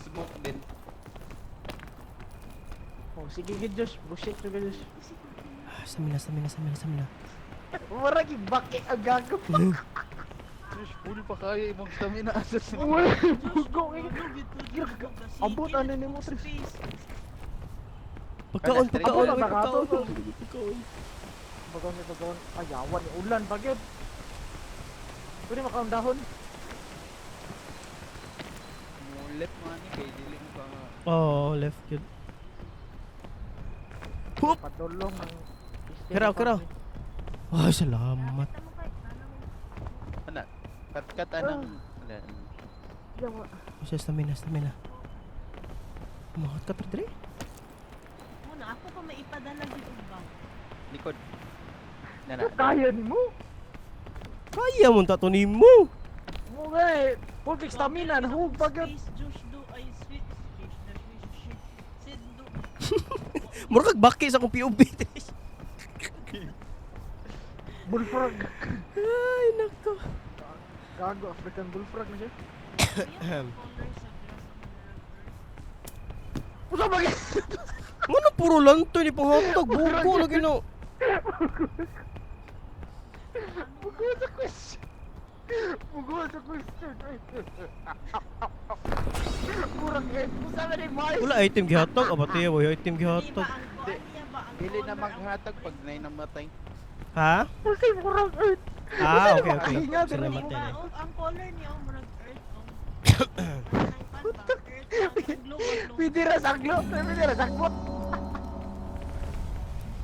Smoke din. Oh, sige gid Josh, bullshit to Josh. Ah, Stamina, stamina, stamina, stamina. Murag baki ang gago. Trish, full pa kaya imong stamina asa sa Uy, Josh, bugo eh. ano, gito, Josh, kasi Abot, kailan ano ni mo, ko Tris? space. Pagkaon, pagkaon, Abot, uy, pagkaon. abot. Pagkaon. Bagaw sa bagaw. Ayawan ni ulan bagyot. Pwede makaon dahon. Mo left man ni kay dili mo ka. Oh, left yun. Hup! Padulong ang Kiraw, kiraw. Ay, salamat. Nakita mo kahit ano mo. Ana, kat-kat anang wala. Yawa. Kasi stamina, stamina. Umakot ka, Pedre? Muna, ako pa maipadala dito bag. Likod. Nana. Kaya ni mo. Kaya mo tatunin mo. Mo nga eh. Perfect stamina na hug bagyot. Space, Josh, do, ay, sweet, space, na, sweet, shit, sit, do. Mura kag baki sa akong POV. Trish. Bullfrog. Ay, nako. Gago, African bullfrog na siya. Yung color sa grass ang murag earth. Pusa bagay. Ngano puro lantoy ni panghatag? Buko lagi no. Bugo sa question. Bugo sa question. Murag eh. Pusa ba ni Mars? Wala item gihatag. Abate, wala item Di ba gihatag. ang kuan niya ba ang Dili na color ang- maghatag pag nay namatay. Ha? Pusa murag earth. Ah, okay, okay. Makahinga, Salamat Di ba, eh. oh, ang color niya, oh, murag earth, oh. Ang pan ba? Earth, ang glow, ang glow. Pwede ra saglo. Pwede ra saglo.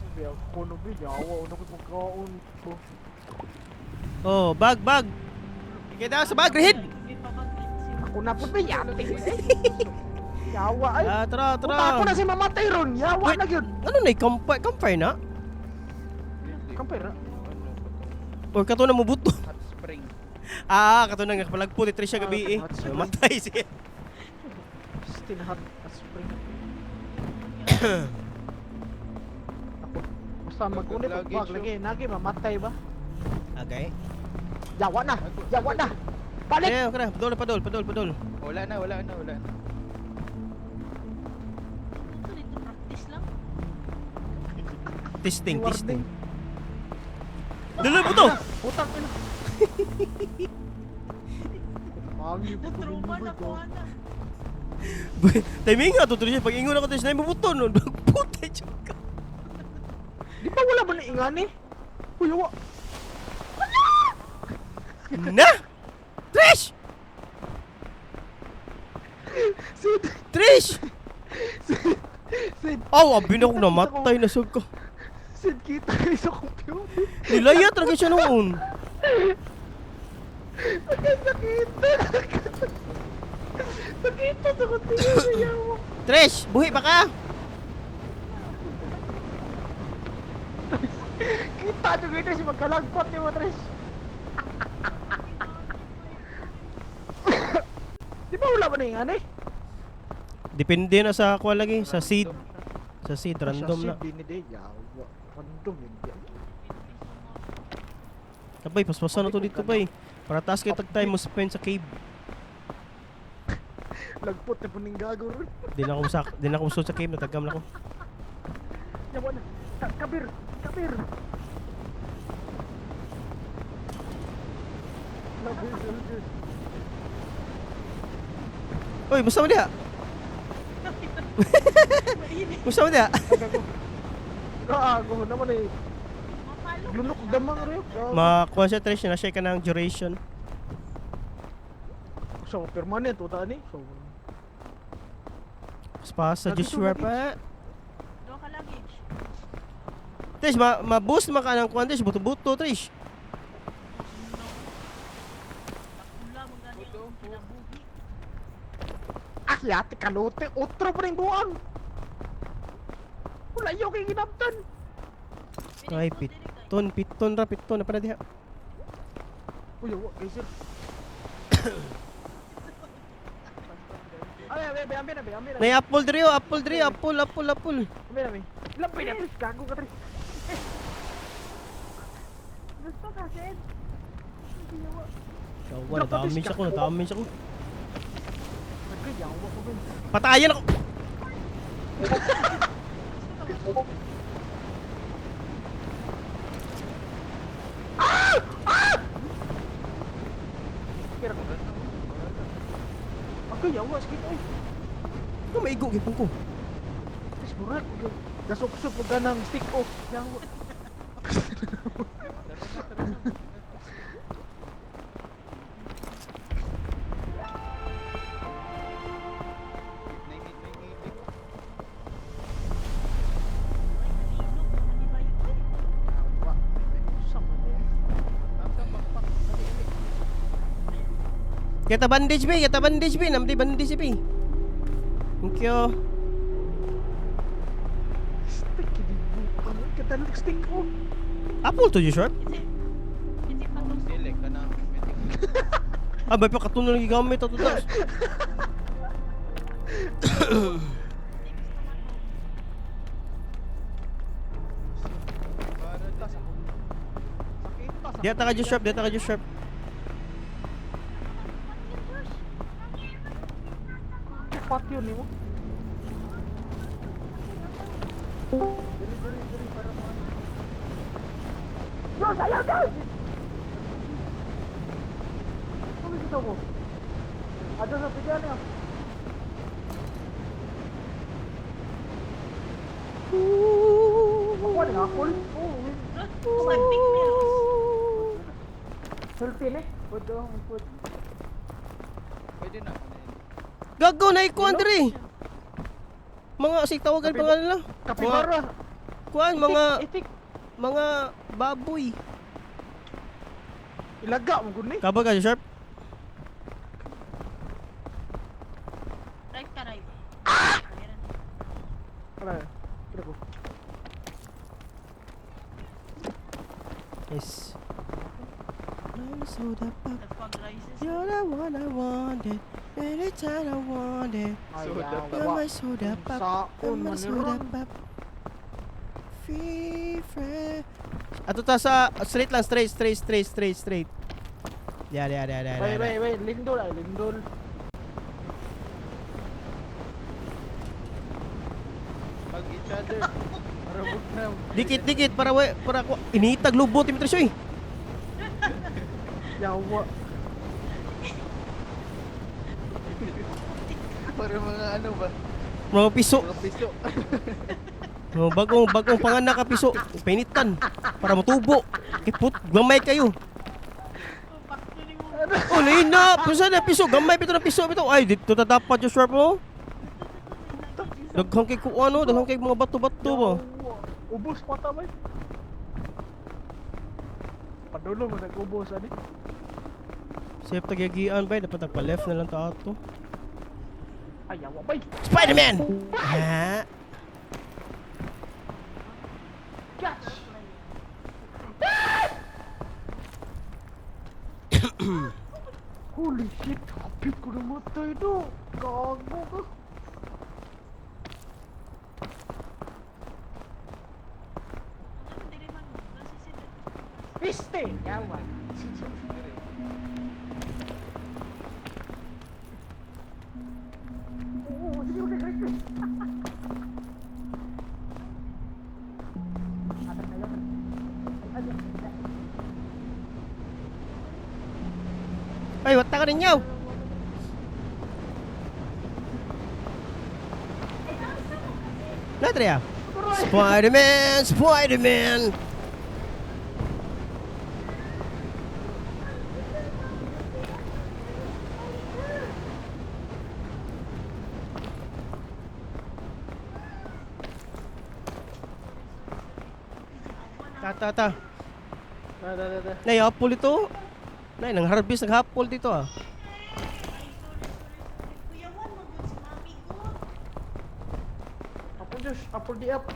Sabi ako no bi yawa ano ko pagkaon ko. Oh, bag, bag. Kita sa bag, Rihid. May pabaglit siya. Ako na pud bi yati. Yawa ay. Ah, tara, tara. Puta ako na si mamatay ron. Yawa Wait. na gyud. Ano na campfire, campfire na? Kampay ra. Ano, Or kato na mubuto. hot spring. Ah, kato na nga palagpo ni Trisha gabi eh. Ah, hot spring. Matay siya. Still hot as spring. Ako. Mas Sa magunit Luggage, bag lagi nagi mamatay ba? Okay. Yawa na. Yawa na. Balik. Eh, okay na. Padol, padol, padol, padol. Wala na, wala na, wala na. Ito dito, practice lang. Testing, Warning. testing. Dalo buto. Putang ina. Mami, Na-trauma na ko, ana. Timing nga to Trish. Pag ingon ako Trish, na buto no. Puta ka. Di ba wala ba na ingani? Uy, wa. Na! Trish! Sid, Trish! Sid, Aw, abi na akong namatay na sug ko. Sid, kita kayo sa computer. Nilaya talaga siya noon. Nakita. Nakita sa computer sa yawa. Trish, buhi pa ka? Kita nyo kayo si magkalagpot ni mo, Trish. Di ba wala ba na ingani? Depende na sa kuha lagi, sa seed. Sa seed, random na. Sid, di, yawa. Random yun. Abay, paspasan na to dito bay. Para taas kay tag time mo spend sa cave. Lagpot na puning gago ron. Di na ako musod sa cave, natagam na ako. Yawa na. Kabir! Kabir! Uy, basta mo diha. Mainit. Basta mo diha. Gago naman eh. Mapalo. Lunok damang rin. Gago. Makuha siya Trish, na siya ka ng duration. So, permanent uta ni. So, Paspasa, Lagi Joshua to, pa. Doon ka luggage. Trish, ma-boost man ka ng kuwan Trish, buto-buto Trish. Bakula, mga Buto, ganyan. Kinabuhi. akyat, kalote, otro pa rin buang. Wala yung kay ginamtan. Ay, piton, piton ra, piton na pa na diha. Uy, wa, kay sir. Ay, ay, ay, ambil, ambil, ambil. Nay apple diri oh, apple diri, apple, apple, apple. Ambil, ambil. Lampin na, Tris. Gago ka, Tris. Gusto ka, Sid. Yawa, na-damage ako, na-damage ako. Nagkayawa ko, Ben. Patayan ako. Kira ko. Agay, yawa, sakit, oy. Ano maigo gipon ko. Tris, murag. Gasok-sok ko ganang stick off. Yawa. Ay, nalilog. Ano ba yun? Uy, Yawa. Sama na yan. Kita bandage be, kita bandage be, namdi bandage be. Thank you. Stick, hindi buang. Katalag stick off. Apple to you short. Is it patusok? Dili ka na. Ah, may pagkatunog lang gigamit ato tas. Diya ta ka just sharp, diya ta ka just sharp. Pat yun, eh, mo. Diyos, ayaw, Diyos! Ano kita mo? Ada sa bigyan niya. Ako na apple. Oh, Swiping meals. Healthy ni. Pwede, pwede. Pwede na. Gago na ikuan diri. Mga sig tawagan pa nga nila. Mga Kapibara. kuan mga Itik. mga baboy. Ilaga mo gud ni. Kabag ka sharp. Right ka, right. Meron. Ara. Kira ko. Yes. I'm soda pop. The fog rises. You're the one I wanted. Anytime I wanted. Soda You're my soda pop. Saon You're my man ni soda Ron. pop. Favorite. Ato ta sa straight lang, straight, straight, straight, straight, straight. Yeah, yeah, yeah, yeah. Wait, wait, wait. Lindol ay, lindol. Pag each other. Para wag na. Dikit, dikit para wa, para ko initag lubot ni Trisyo eh. Yawa. Para mga ano ba? Mga piso. Mga piso. Mga bagong bagong panganak ka piso. Pinitan para motubo. Kiput gamay kayo. Pakto ni mo. Oh, lain na. Pusa na piso, gamay pito na piso bitaw. Ay, dito ta dapat yung sharp mo. Daghang kay ku ano, daghang kay mga bato-bato ba. Yawa. Ubos pa ta bay. Padulo mo nag-ubos ani. Safe tagyagian bay, dapat nagpa left na lang ta ato. Ay, yawa bay. Spider-Man. Ha? Catch. Holy shit, hapit ko namatay do. Gago ka. Ano dili man kasi sila. Piste! Yawa. Oo, sige, okay, okay. Ay, wata ka ninyo. Natria. Spider-Man, Spider-Man. Ta ta ta. Da, da, da, da. Nay, hapol ito. Nay, nang harvest naghapol dito ah. Ay, sorry, sorry, sorry. Kuya Juan, magod si mami ko. Apple Diyos, Apple di up.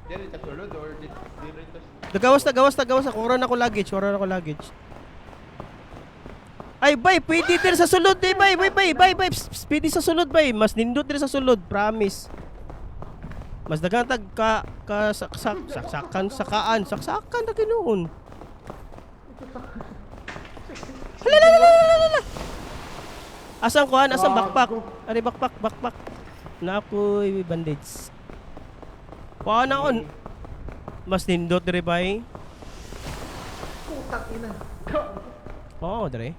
Diri ta sulod or diri ta. Nagawas na, gawas na, gawas na. Kuha na ako luggage, kuha na ako luggage. Ay, bay, pwede din sa sulod, eh, bay, bay, bay, bay, bay, psst, psst, pwede sa sulod, bay. Mas nindot din sa sulod, promise. Mas daghan tag ka, ka, saksak, saksakan, sakaan, saksakan na ginoon. Hala, hala, hala, hala, hala. Asan kuhan? Asan backpack? Ari, backpack, backpack. Na ako'y bandage. Kuha na on. Mas nindot dire bay. Putang ina. Oo, dire.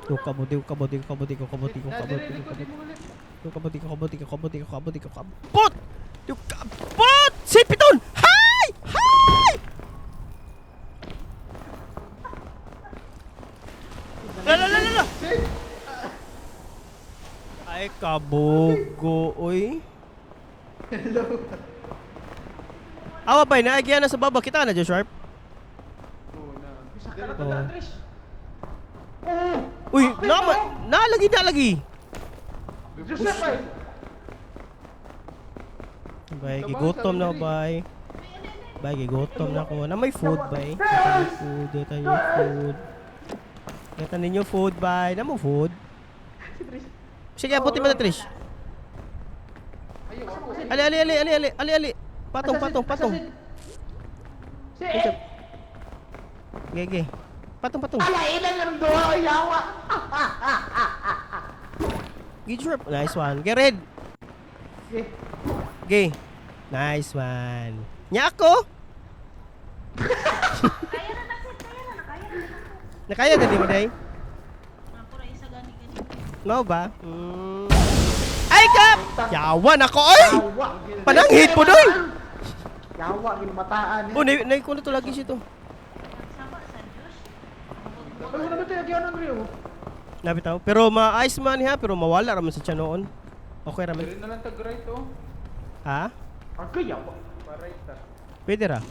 Di ko kabot, di ko kabot, di ko kabot, di ko kabot, di ko Na kabot, diri di ko likod kabot. mo ulit. Di ko kabot, di ko kabot, di ko kabot, di ko kabot, di ko kabot. Di ko kabot! Sipiton! Hay! Hay! La la la la la! Ay, kabugo, oy. Hello. Awa ba, naagyan na sa baba. Kita na, Josh Sharp. Oo na. Bisa ka Diri na ta. Oo. Andres. Oo! Uy, nama, nalagi, nalagi. Joseph ay! Bay, gigutom na ako, bay. Bay, gigutom na ako. Na may food, bay. Data ninyo food, data ninyo food. Data ninyo food, bay. Na mo food. Sige, abutin mo na, Trish. Ayaw ako. Ali, ali, ali, ali, ali, ali, ali. Patong, patong, patong. Si eh! Ge, ge. Patong, patong. Ala, ilan lang doha ay yawa! Good job. Nice one. Get red. Okay. Ge. Nice one. Nya ako. Kaya na na, kaya na, kaya na. Nakaya na di mo, day? Ako ra isa gani gani. Mao ba? Mm. Ay, kap! Yawan ako, oy! Yawa! Pananghit po, doy! Yawa, ginamataan. Oh, nay ko na to lagi siya to. Sama sa Diyos. Ano naman ito yung Andre? oh? Nabitaw. Pero ma-ice man ha, pero mawala raman sa tiyan noon. Okay raman. Diri na lang tag right oh. Ha? Agay, yawa. Pa right ta. Pwede ra.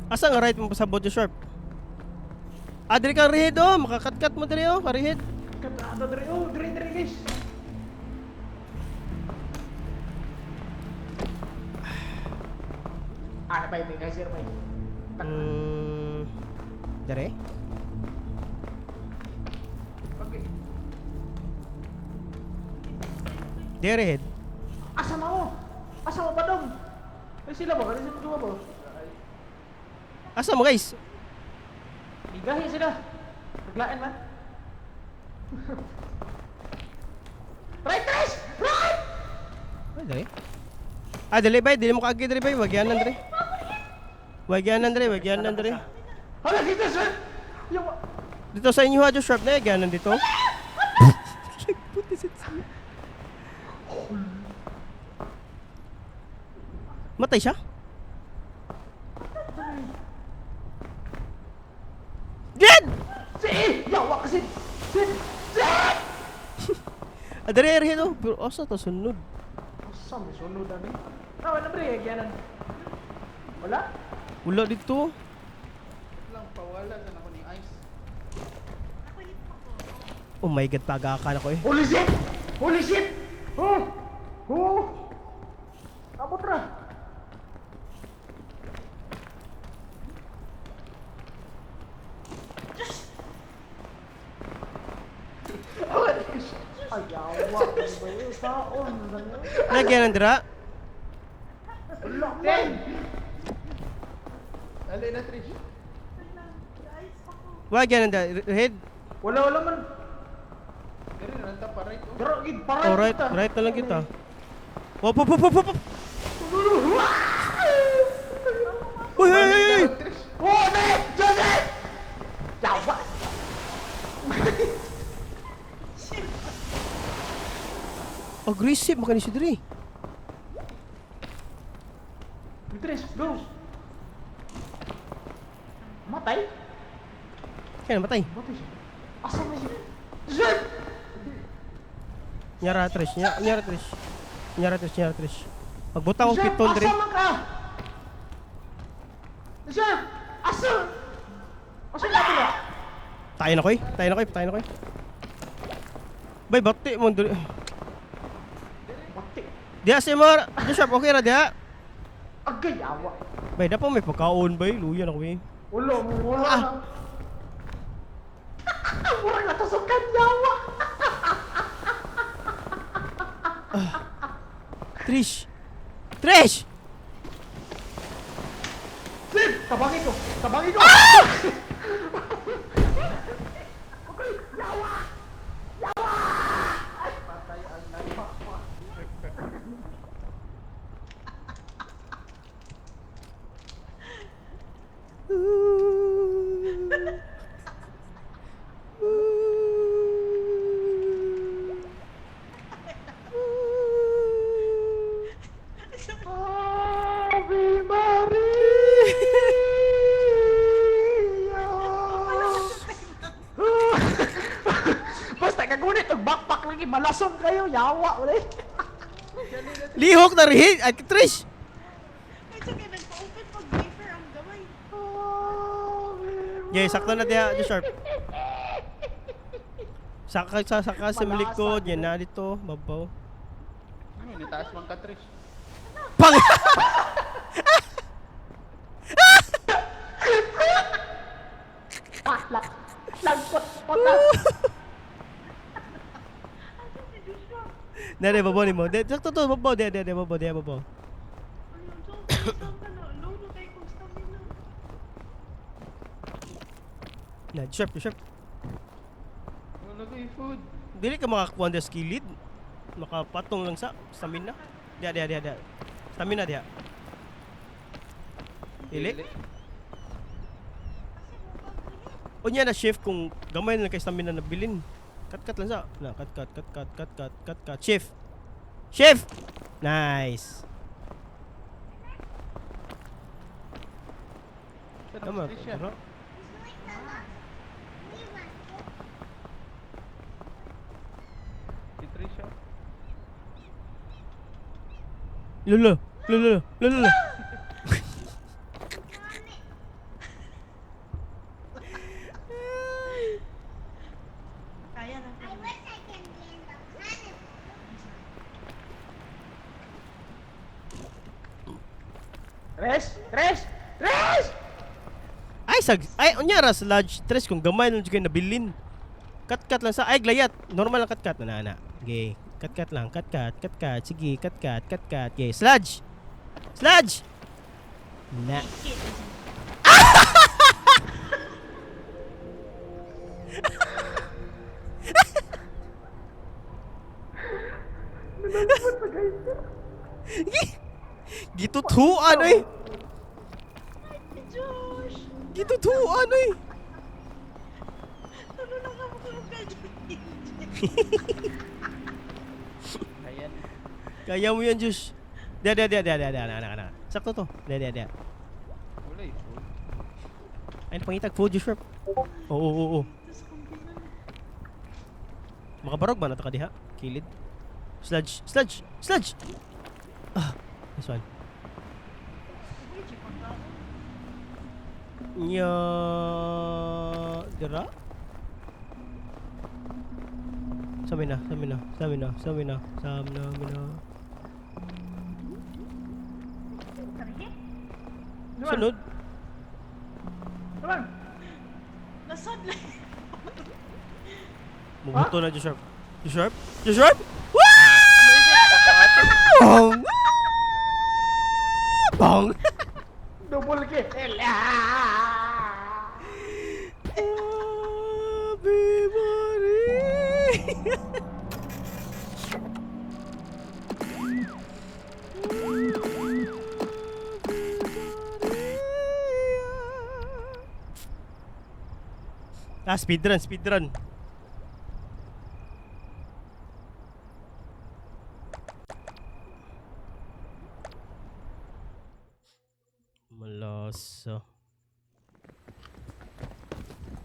Asa nga right mo pasabot yung sharp? Ah, diri ka rehid oh. Makakatkat mo diri oh. Karehid. Katrado diri. Oh, diri diri guys. Ah, bay, may guys, bay. Dere? Okay. Dere head. Asa mo? Asa mo ba dong? Ay sila ba? Ano sila ba? Asa mo guys? Bigahi sila. Naglain man. Right, Trish! Right! Ay, dere. Ah, dili bay, dili mo kaagi dere bay, wagyanan dere. Wagyanan dere, wagyanan dere. Hala, kita sir! Yung... Dito sa inyo ha, just sharp na wagyanan dito. Nagputi sa siya. Matay siya? Dead! Si! Yawa kasi! Sid! Sid! Ah, dere dere oh. Pero asa to sunod? Asa mo sunod ani? Tawa na bre, gyanan. Wala? Wala dito. Wait lang, pawala sana ko ni Ice. Ako hit ako. Oh my God, pagaka na ko eh. Holy shit! Holy shit! Oh! Oh! Abot ra! Ayawa, saon. Nagyanan dira. Wala man! Dali na, Trish. Wait lang, ice ako. Wagyanan dira. Head. Wala, wala man. Diri na lang ta pa right oh. Pero, gid, paray Oh, right, right na lang kita. Op, op, op, op, op. Uy, uy, uy, uy. Trish. Oh, ne! Joseph! Yawa! Aggressive makani si diri. Trish, go! Matay? Kaya namatay. Matay siya. Asa man siya? Joseph! Nyara Trish, nyara, nyara Trish. Nyara Trish, nyara Trish. Magbutang og Joseph, piton diri. Asa man ka? Joseph! Asa? Asa na ba? Tayo na koy, tayo na koy, tayo na koy. Bay bati mo diri. Mati. Diha si Mar, Bishop, okay ra diha. Agay, awa. Bay dapat may pagkaon bay, luya na koy. Wala, wala Ah. na. Murag natusukan, yawa. Trish. Trish! Sid! Tabangi ko! Tabangi ko! Patay ang knife. Ave Maria! Basta kagunit og backpack lagi malason kayo yawa ulit. Lihok na rin! Ay, Trish! Ay, sige, nagpa-open pag wafer ang gamay. Yeah, sakto na diha, di sharp. Saka sa saka sa likod, yan na dito, babaw. Ano, nitaas man ka, Trish. Pang! Ah, lag lagpot pota. Asa si Joshua? Nere, babaw ni mo. De, sakto to, babaw, de, de, de, babaw, de, babaw. Ano, so, saan ka na? Low na kayo kong stamina. Na, di sharp, di sharp. Wala ko yung food. Dili ka makakuha ng skillid. Makapatong lang sa stamina. Diha, diha, diha, diha. Stamina diha. Dili. Kasi mo pag Unya na shift kung gamay na lang kay stamina na bilin. Cut cut lang sa. Na, cut cut cut cut cut cut cut cut. Shift. Shift. Nice. Siya Tama. na, Trish siya. Bro. Si Trish siya. Lolo, lolo, lolo. Tres! Tres! Tres! Ay sag ay unya ra sludge tres kung gamay lang jud kay nabilin. Kat-kat lang sa ay glayat. Normal lang kat-kat na na. Okay. Kat-kat lang, kat-kat, kat-kat. Sige, kat-kat, kat-kat. Okay, sludge. Sludge. Na. Ikit. Gitutuan oy. Josh! Gitutuan oy. Tulo lang ako kung Ayan. Kaya mo yan, Josh. Dia dia dia dia dia dia na na na. Sakto to. Dia dia dia. Wala eh. Food. Ay pangitag food Josh. Rep. Oo oo oo. Tapos kumbinan. Makabarog ba na ta ka diha? Kilid. Sludge, sludge, sludge. Ah, this one. Uy, di pagkaon. Nya dira? Sabi na, sabi na, sabi na, sabi na, sabi na, sabi na. Tari? Sunod. Naman! Nasadlay. Mubuto na Josh Sharp. Josh Sharp? Josh Sharp? Wow! Bong! Bong! Double kill! Ah! Ave Maria! Ah, speedrun, speedrun. Malasa.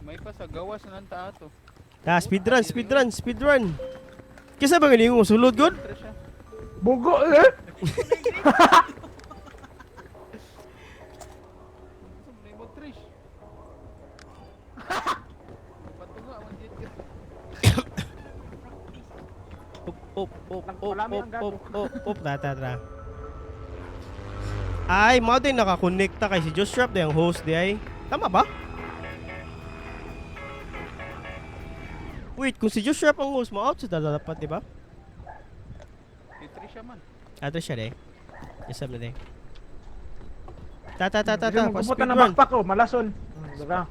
May pa sa gawas na ng taato. Ah, speedrun, speedrun, speedrun. Kisa ba galing mo sulod god? Tres siya. Bugo eh! Sa may mo tres. Patunga man jud ka. Up, up, up, up, Marami up, ang gago. up, up, up, ta, ta, ta. Ay, mao din nakakonekta kay si Josh Rap ang host di ay. Tama ba? Wait, kung si Josh Rap ang host, mo-out sa dapat, di ba? Si Trisha man. Ato siya de. Yes, na de. Ta ta ta ta ta, Gusto mo speed ng run. backpack ko, malason. Diba?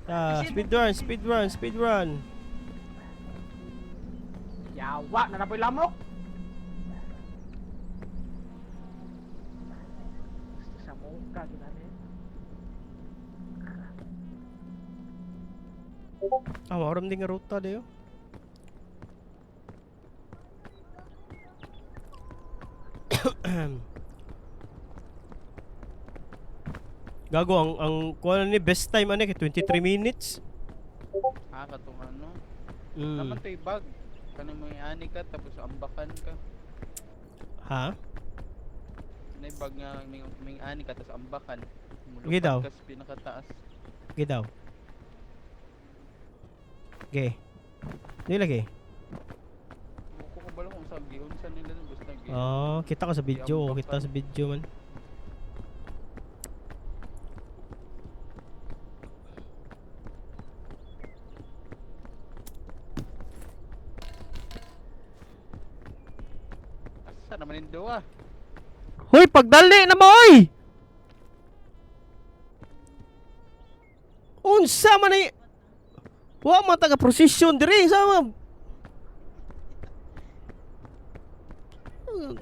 Ta, speed run, speed run, speed run. Yawa, nanapoy lamok! Gusto sa mukha, ginani. Ah, maoram din nga ruta de. Oh. Gago ang kuha ni best time ani kay 23 minutes. Ah, katong ano. Mm. Naman to'y bag. Kanang may ani ka tapos ambakan ka. Ha? Nay bag nga may ani ka tapos ambakan. Sige daw. Mulupad ka sa pinakataas. Okay daw. Okay. Di lagi. Ko ko balo kung sa giunsa nila no, basta gi. Oh, kita ko sa video, oh, kita sa video man. Asa naman yung duwa? Hoy, pagdali na mo oy. Unsa man ay Wa man taga prosesyon diri sa mga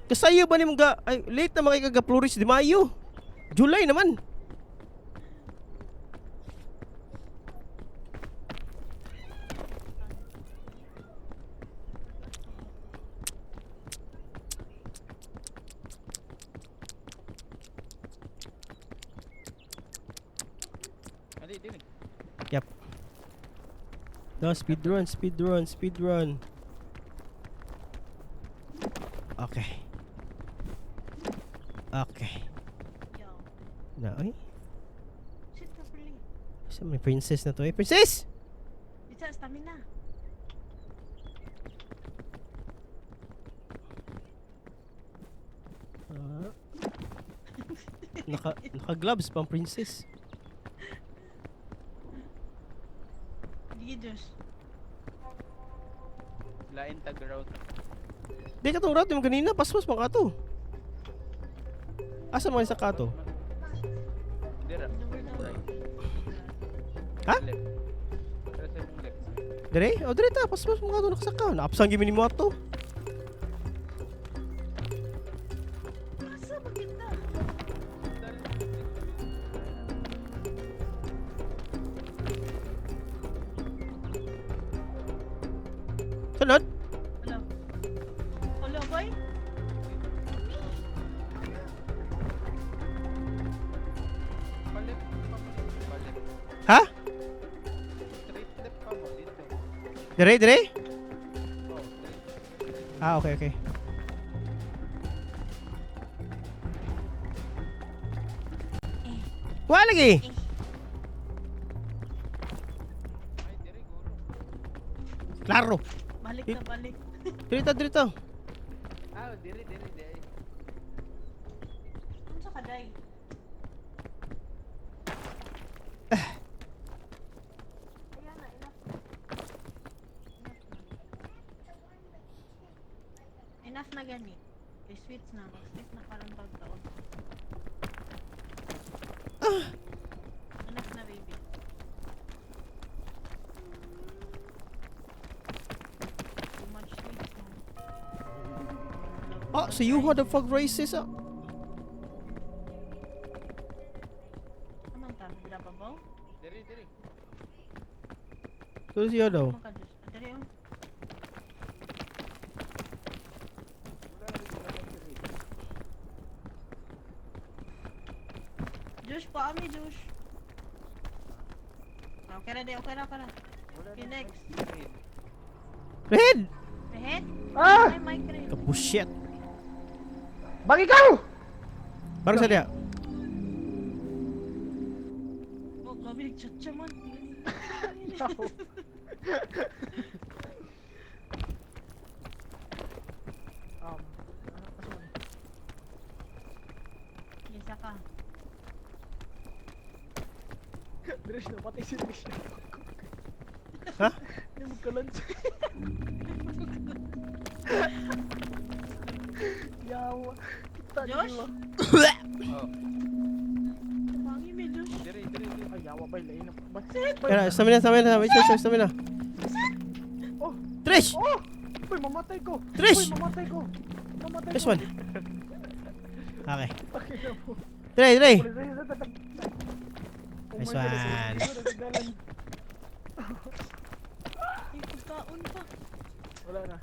Kasayo ba nimo ga ay late na makikaga Flores de Mayo. July naman. Ali dili. Yep. No, speed run, speed run, speed run. Okay. Okay. Yo. Na, oy. Shit, properly. Sa may princess na to eh. Princess! Bisa, stamina. Ah. Naka gloves pang princess. Sige, Diyos. Lain tag route. Di ka tong route yung kanina, paspas man ka to. Asa man sa kato? Dira. Number. Ha? Left. Pero sa imong left. Dire? O dire ta, paspas man ka to nakasaka. Naapsan gyud ni mo ato. Asa maganda? Sunod. Wala. Wala, boy? Pa-left pa mo. Pa-left. Ha? Straight left pa mo dito. Dire, dire? Oh, straight. Ah, okay. Wala lagi. Eh. Ay, dire guro. Klaro. Balik na balik. Dire ta, dire ta. Ah, dire dire dire. Ano sa kaday? Ayan na, enough. Enough na gani. Kay sweets na. Mag-sweets na karon pagtaon. Enough na, baby. Too much sweets na. Ah, so you what the fuck racist ah. Anong tawag? Dira ba ba? Dire dire. So siya daw. Ano ka, Diyos? Ah, diri, oh. Josh, paami, Josh. Okay na, di. Okay na, okay na. Okay, next. Dire. Red. Rehead? Ah! Ay, mic rin. Kabushit. Bang ikaw! Barang sa diya. Oh, grabe, nag-chat siya man. Ano asa man? Isa ka. Dres na, patay si Dres na. Ha? Hindi magka-lunch. Yawa. Kita Josh? diwa. Oh, Tumangi may Josh. dire dire dire. Ay, yawa ba? Lain na. Ba? Tara, stamina, stamina, stamina, stamina. Oh! Trish! Oh! Uy, mamatay ko! Trish! Uy, mamatay ko! Mamatay This ko! one. Okay. Pakita mo. Dre, dre. Oh Nice my God, one. nagdalan. Ay, pagkaon pa. Wala na.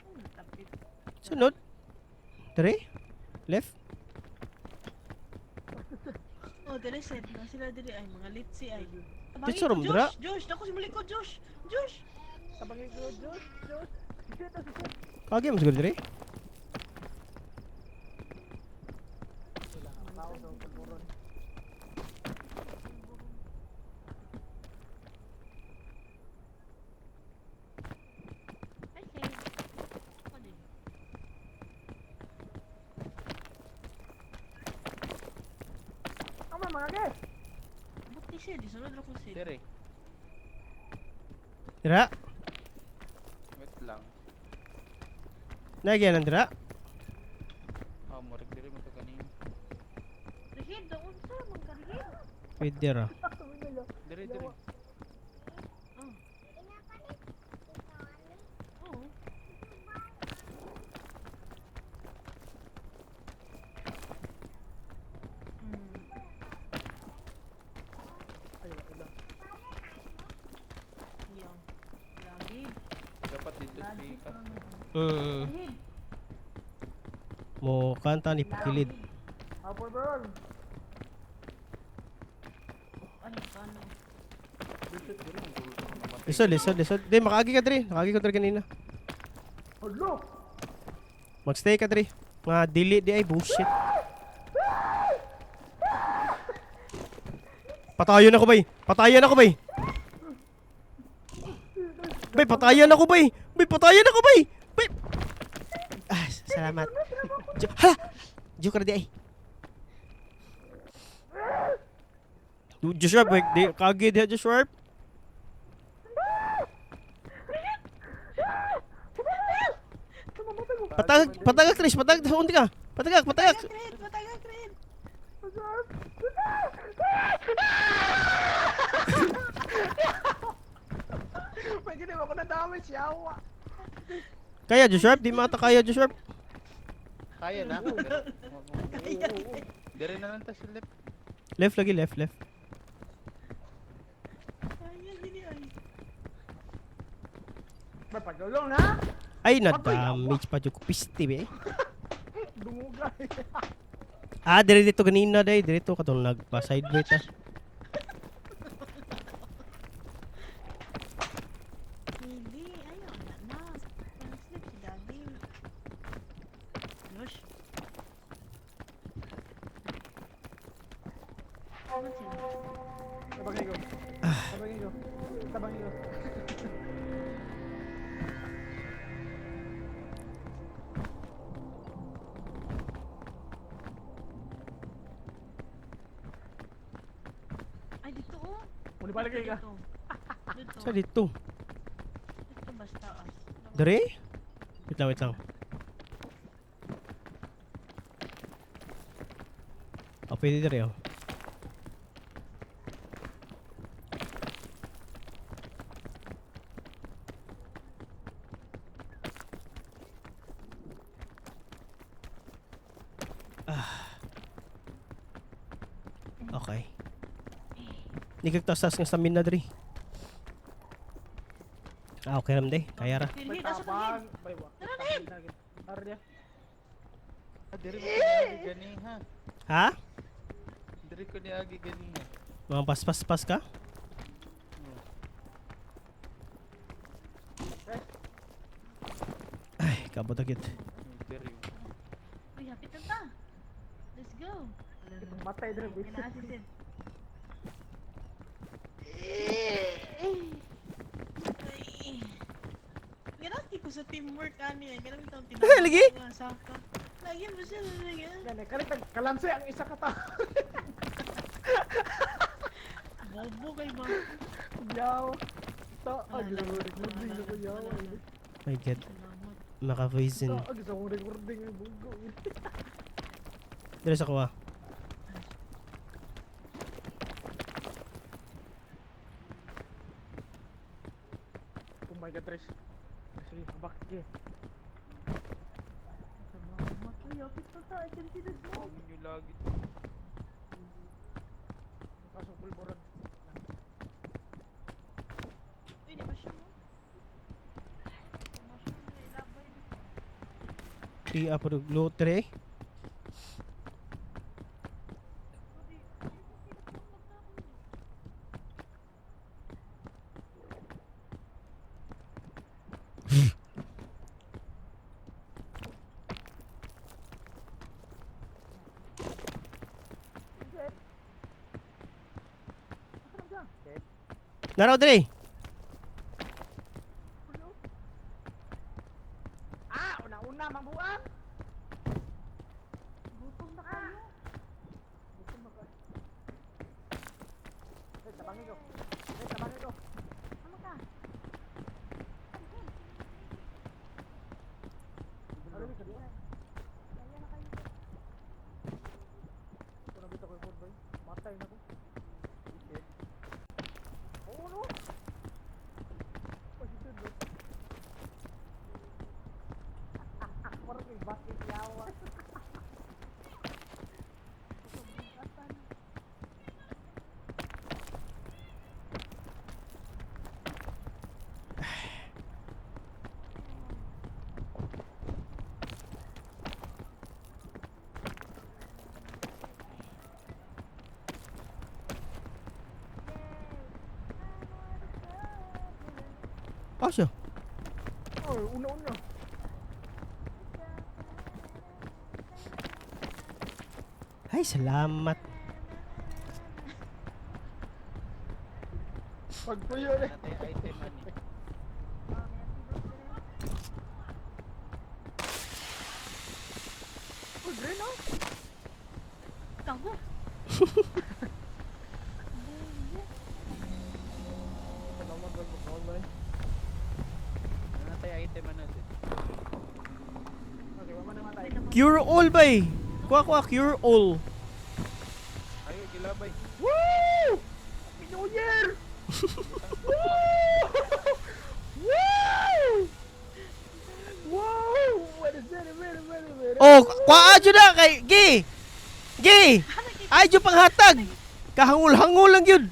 Oh, tapit. Sunod. Dre. Left. Oh, dili set na sila dili ay mga litsi ay. Tabangin Dito, ko, Romdra. Josh, Josh, naku si ko, Josh. Josh. Tabangin ko, Josh! Josh! Dito, dito. Kagi mo siguro dre. Wala nga, tao sa pulburon. Ay, hey. Ako din. Tama mga guys! Buti siya, di sunod ako siya. Dire. Dra. Wait lang. Nagyan ang dra. Oh, murag dire mo to kanina. Rihid, doon sa magkarihid. Wait dira. Dire dire. Oh. Oo. Ay, wala, wala. Yung. Lagi. Dapat dito si ka. Rihid. Mo kanta ni pakilid. Ah, pulburon! Ay, paano? Lisod, lisod, lisod. Di, makaagi ka dre. Nakaagi ka dre kanina. Hulo! Magstay ka dre. Mga dili di ay bullshit. Patayon ako bay. Patayan ako bay. Bay, patayan ako bay. Bay, patayan ako bay. Bay. Ah, Salamat. Hala! Joke ra di ay. Joshua, wait, di kagi diha Joshua. Patagak, patagak Trish, patagak sa unti ka. Patagak, patagak. Patagak, Red! Patagak, Red! May ginawa ko na damage, yawa. Kaya Joshua, di mata kaya Joshua. Kaya na. Kaya. Dire na lang ta sa left. Left lagi, left, left. Kaya, gini ay. May pagulong na. Ay, na-damage pa jud ko pisti be. Dungugay. Ah, dire dito ganina day, dire to katong nagpa sideway ta. Hindi, ayaw na na. Pang-sleep si daddy. Gosh. Ano sila? Tabangin ko. Tabangin ko. Tabangin ko. Ay, dito oh. Muli balik kayo ka. Dito. Dito. Sa dito. Dito basta taas. Dire? Wait lang, wait lang. Oh, pwede dire oh. Ah. Okay. Nikagtasas ng stamina diri. Ah, okay ram day. Kaya ra. May Red, asa ka, Red? tabang. May wa. Tara, Red! Tara niya. Ah, dire ko niagi ganiha. Ha? Dire ko niagi ganiha. Mga paspas-pas ka? Ay, kabot agad. Dire. Uy, hapit na ta. Let's go. Matay dire. Kina-assistant. Ay. Ganati ko sa teamwork ani eh. Ganun itong tinawag. Lagi? Nga, saka. Lagi mo siya lagi. Gani, kalit kalansi ang isa ka tao. Bobo kay ba? Yaw. Ta, ag sa recording ako yaw. My God. Salamat. Maka-poison. Ta, ag sa recording ay bugo. Dire sa kuha. Oh my God, Trish. Sige, bakit eh? Salamat. Uy, hapit na ta. I can see the smoke. Inyo lagi. Kaso pulburan. Uy, di ba siya mo? Di ba siya mo? Ilabay. Ti apa low tre. Naraw dire. Ah, una-una mambuan. Gutom na kayo. Eh, tabangin ko. Eh, tabangin ko. Ano ka? Ano ba ito? Una bitaw ko yung boy. Matay na ko. Oo, no? Oh, si Sid, no? Parang may bakit yawa. Ah, siya. Oh, una-una. Ay, salamat. Pagpuyo na. Natay item ani. Green, oh. Gago. Ano tayo item ano natin? Okay, wala naman tayo. Cure all bay. Kuha kuha cure all. Ayo, gilabay. Woo! Happy New Year! Woo! Woo! Whoa! What is that? Wait, wait, wait. Oh, kuha adyo na kay Gi. Gi. Ay jud panghatag. Kahangul-hangul lang yun.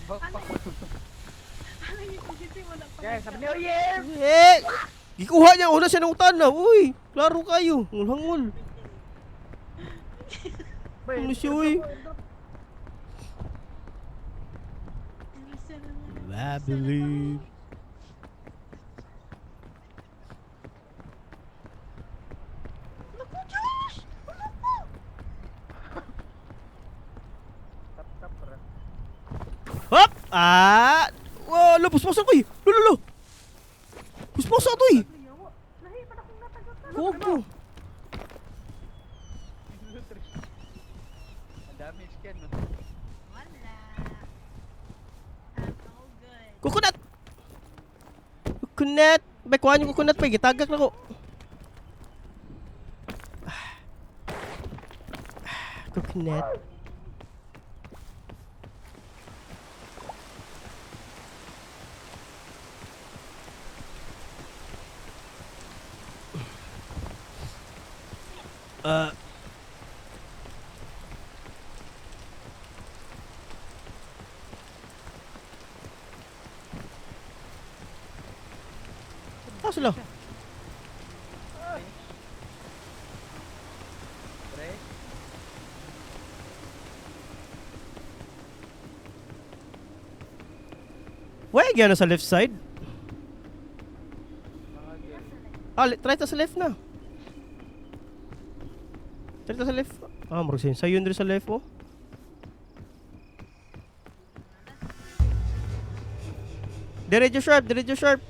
Backpack. Ano yung kasi wala pa. Guys, Happy New Year! Eh, gikuha niya una siya ng utan na. Uy, klaro kayo. Hangul-hangul. Ano siya, uy? I believe. Naku, Josh! Wala pa! Tap tap ra. Hop! Ah! Wow, lo, puspusan ko eh. Lo, lo, lo. Puspusan to eh. Lahi pa na akong natagakan. Go, go. Ang damage can no. Wala. I'm all good. Coconut! Coconut! Bay, kuhaan yung coconut pa. Gitagak na ko. Ah, coconut. Ah, sila. Pre. Why gyud sa left side? Mga girl. Ah, try ta sa left na. Try ta sa left. Ah, murag sayo sayon diri sa left oh. Diretso sharp, diretso sharp.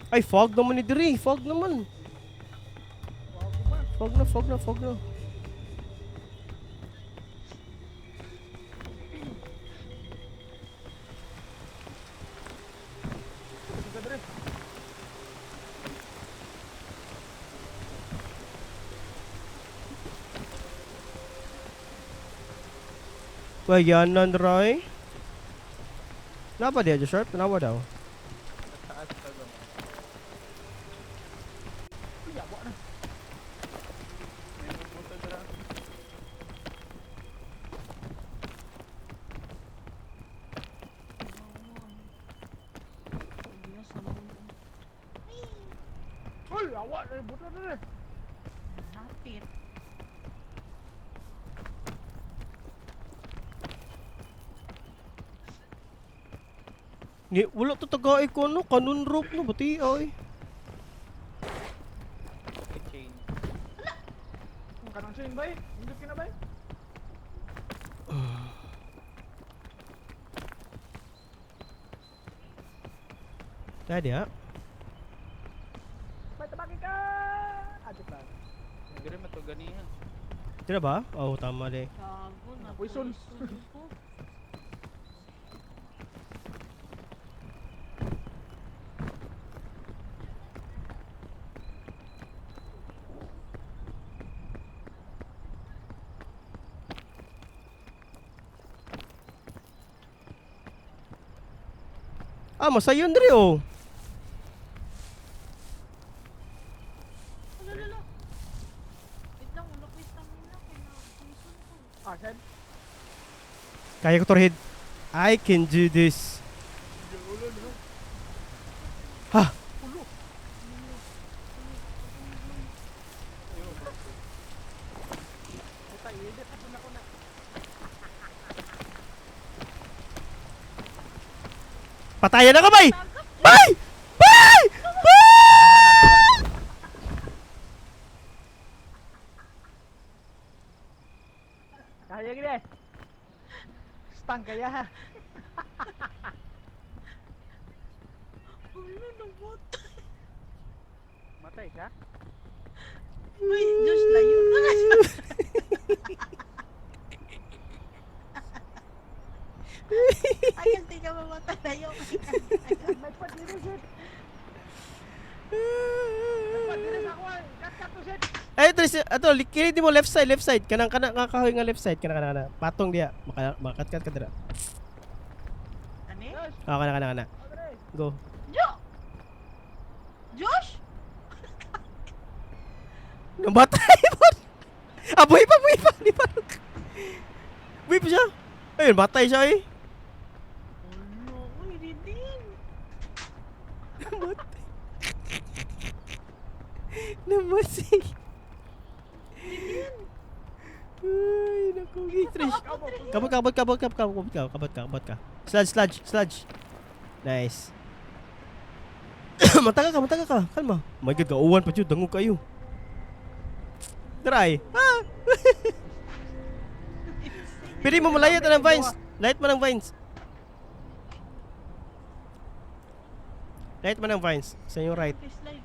Ay, fog naman ni diri, fog naman. Fog na, fog na, fog na. Wayanan Roy. Napa dia sharp? Nawa daw. Taas pa ba? Uy, yawa na. May pupunta dra. Uy, yawa na. Buto na na. Hapit. Ni wala to tagay ko no kanun rope no bati ay. Okay, chain. Ang kanang chain bay. Indot ka na bay. Tadi ha. Bay, tabaki ka! Ah, joke lang. Dire matuganihan. Tira ba? Oh, tama de. Gago na. Poison. Poison ko. Ah, masayon diri oh. Ala, ala, ala. Wait lang, wala ko yung stamina. Kaya poison ko. Ah, send. Kaya ko torhead. I can do this. Ha. Puta, i-edit ako na ko na. Patayan na ka bay. Bay! Bay! Bay! Kaya gini. Stang kaya ha. Ulo, namatay. Matay ka? Uy, Josh, layo ka na siya. Ay, hindi ka mamatay. Layo ka. May padiri shit. May padiri sa kuwan. Kat kat to shit. Ay, Tris, ato, kilid mo left side, left side. Kanang kana nga kahoy nga left side, kana kana kana. Patong diya, maka makatkat ka dira. Ano? Josh, Ah, kana kana kana. Andre. Go. Jo! Josh? Namatay po. Ah, buhay pa, buhay pa. Di pa. Buhay pa siya. Ayun, matay siya eh. Ulo, uy, Ridin. Namatay. Namatay. Ay, naku. Hey, Trish. Kabot, kabot, kabot, kabot, kabot, kabot, kabot, kabot ka. Sludge, sludge, sludge. Nice. Matagal ka, matagal ka. Kalma. Oh my God, kauwan pa dyan. Dangog kayo. Try. Ah! Pili mo malayot na ng vines. Light mo ng vines. Light mo ng vines. Sa yung right. Okay, slide.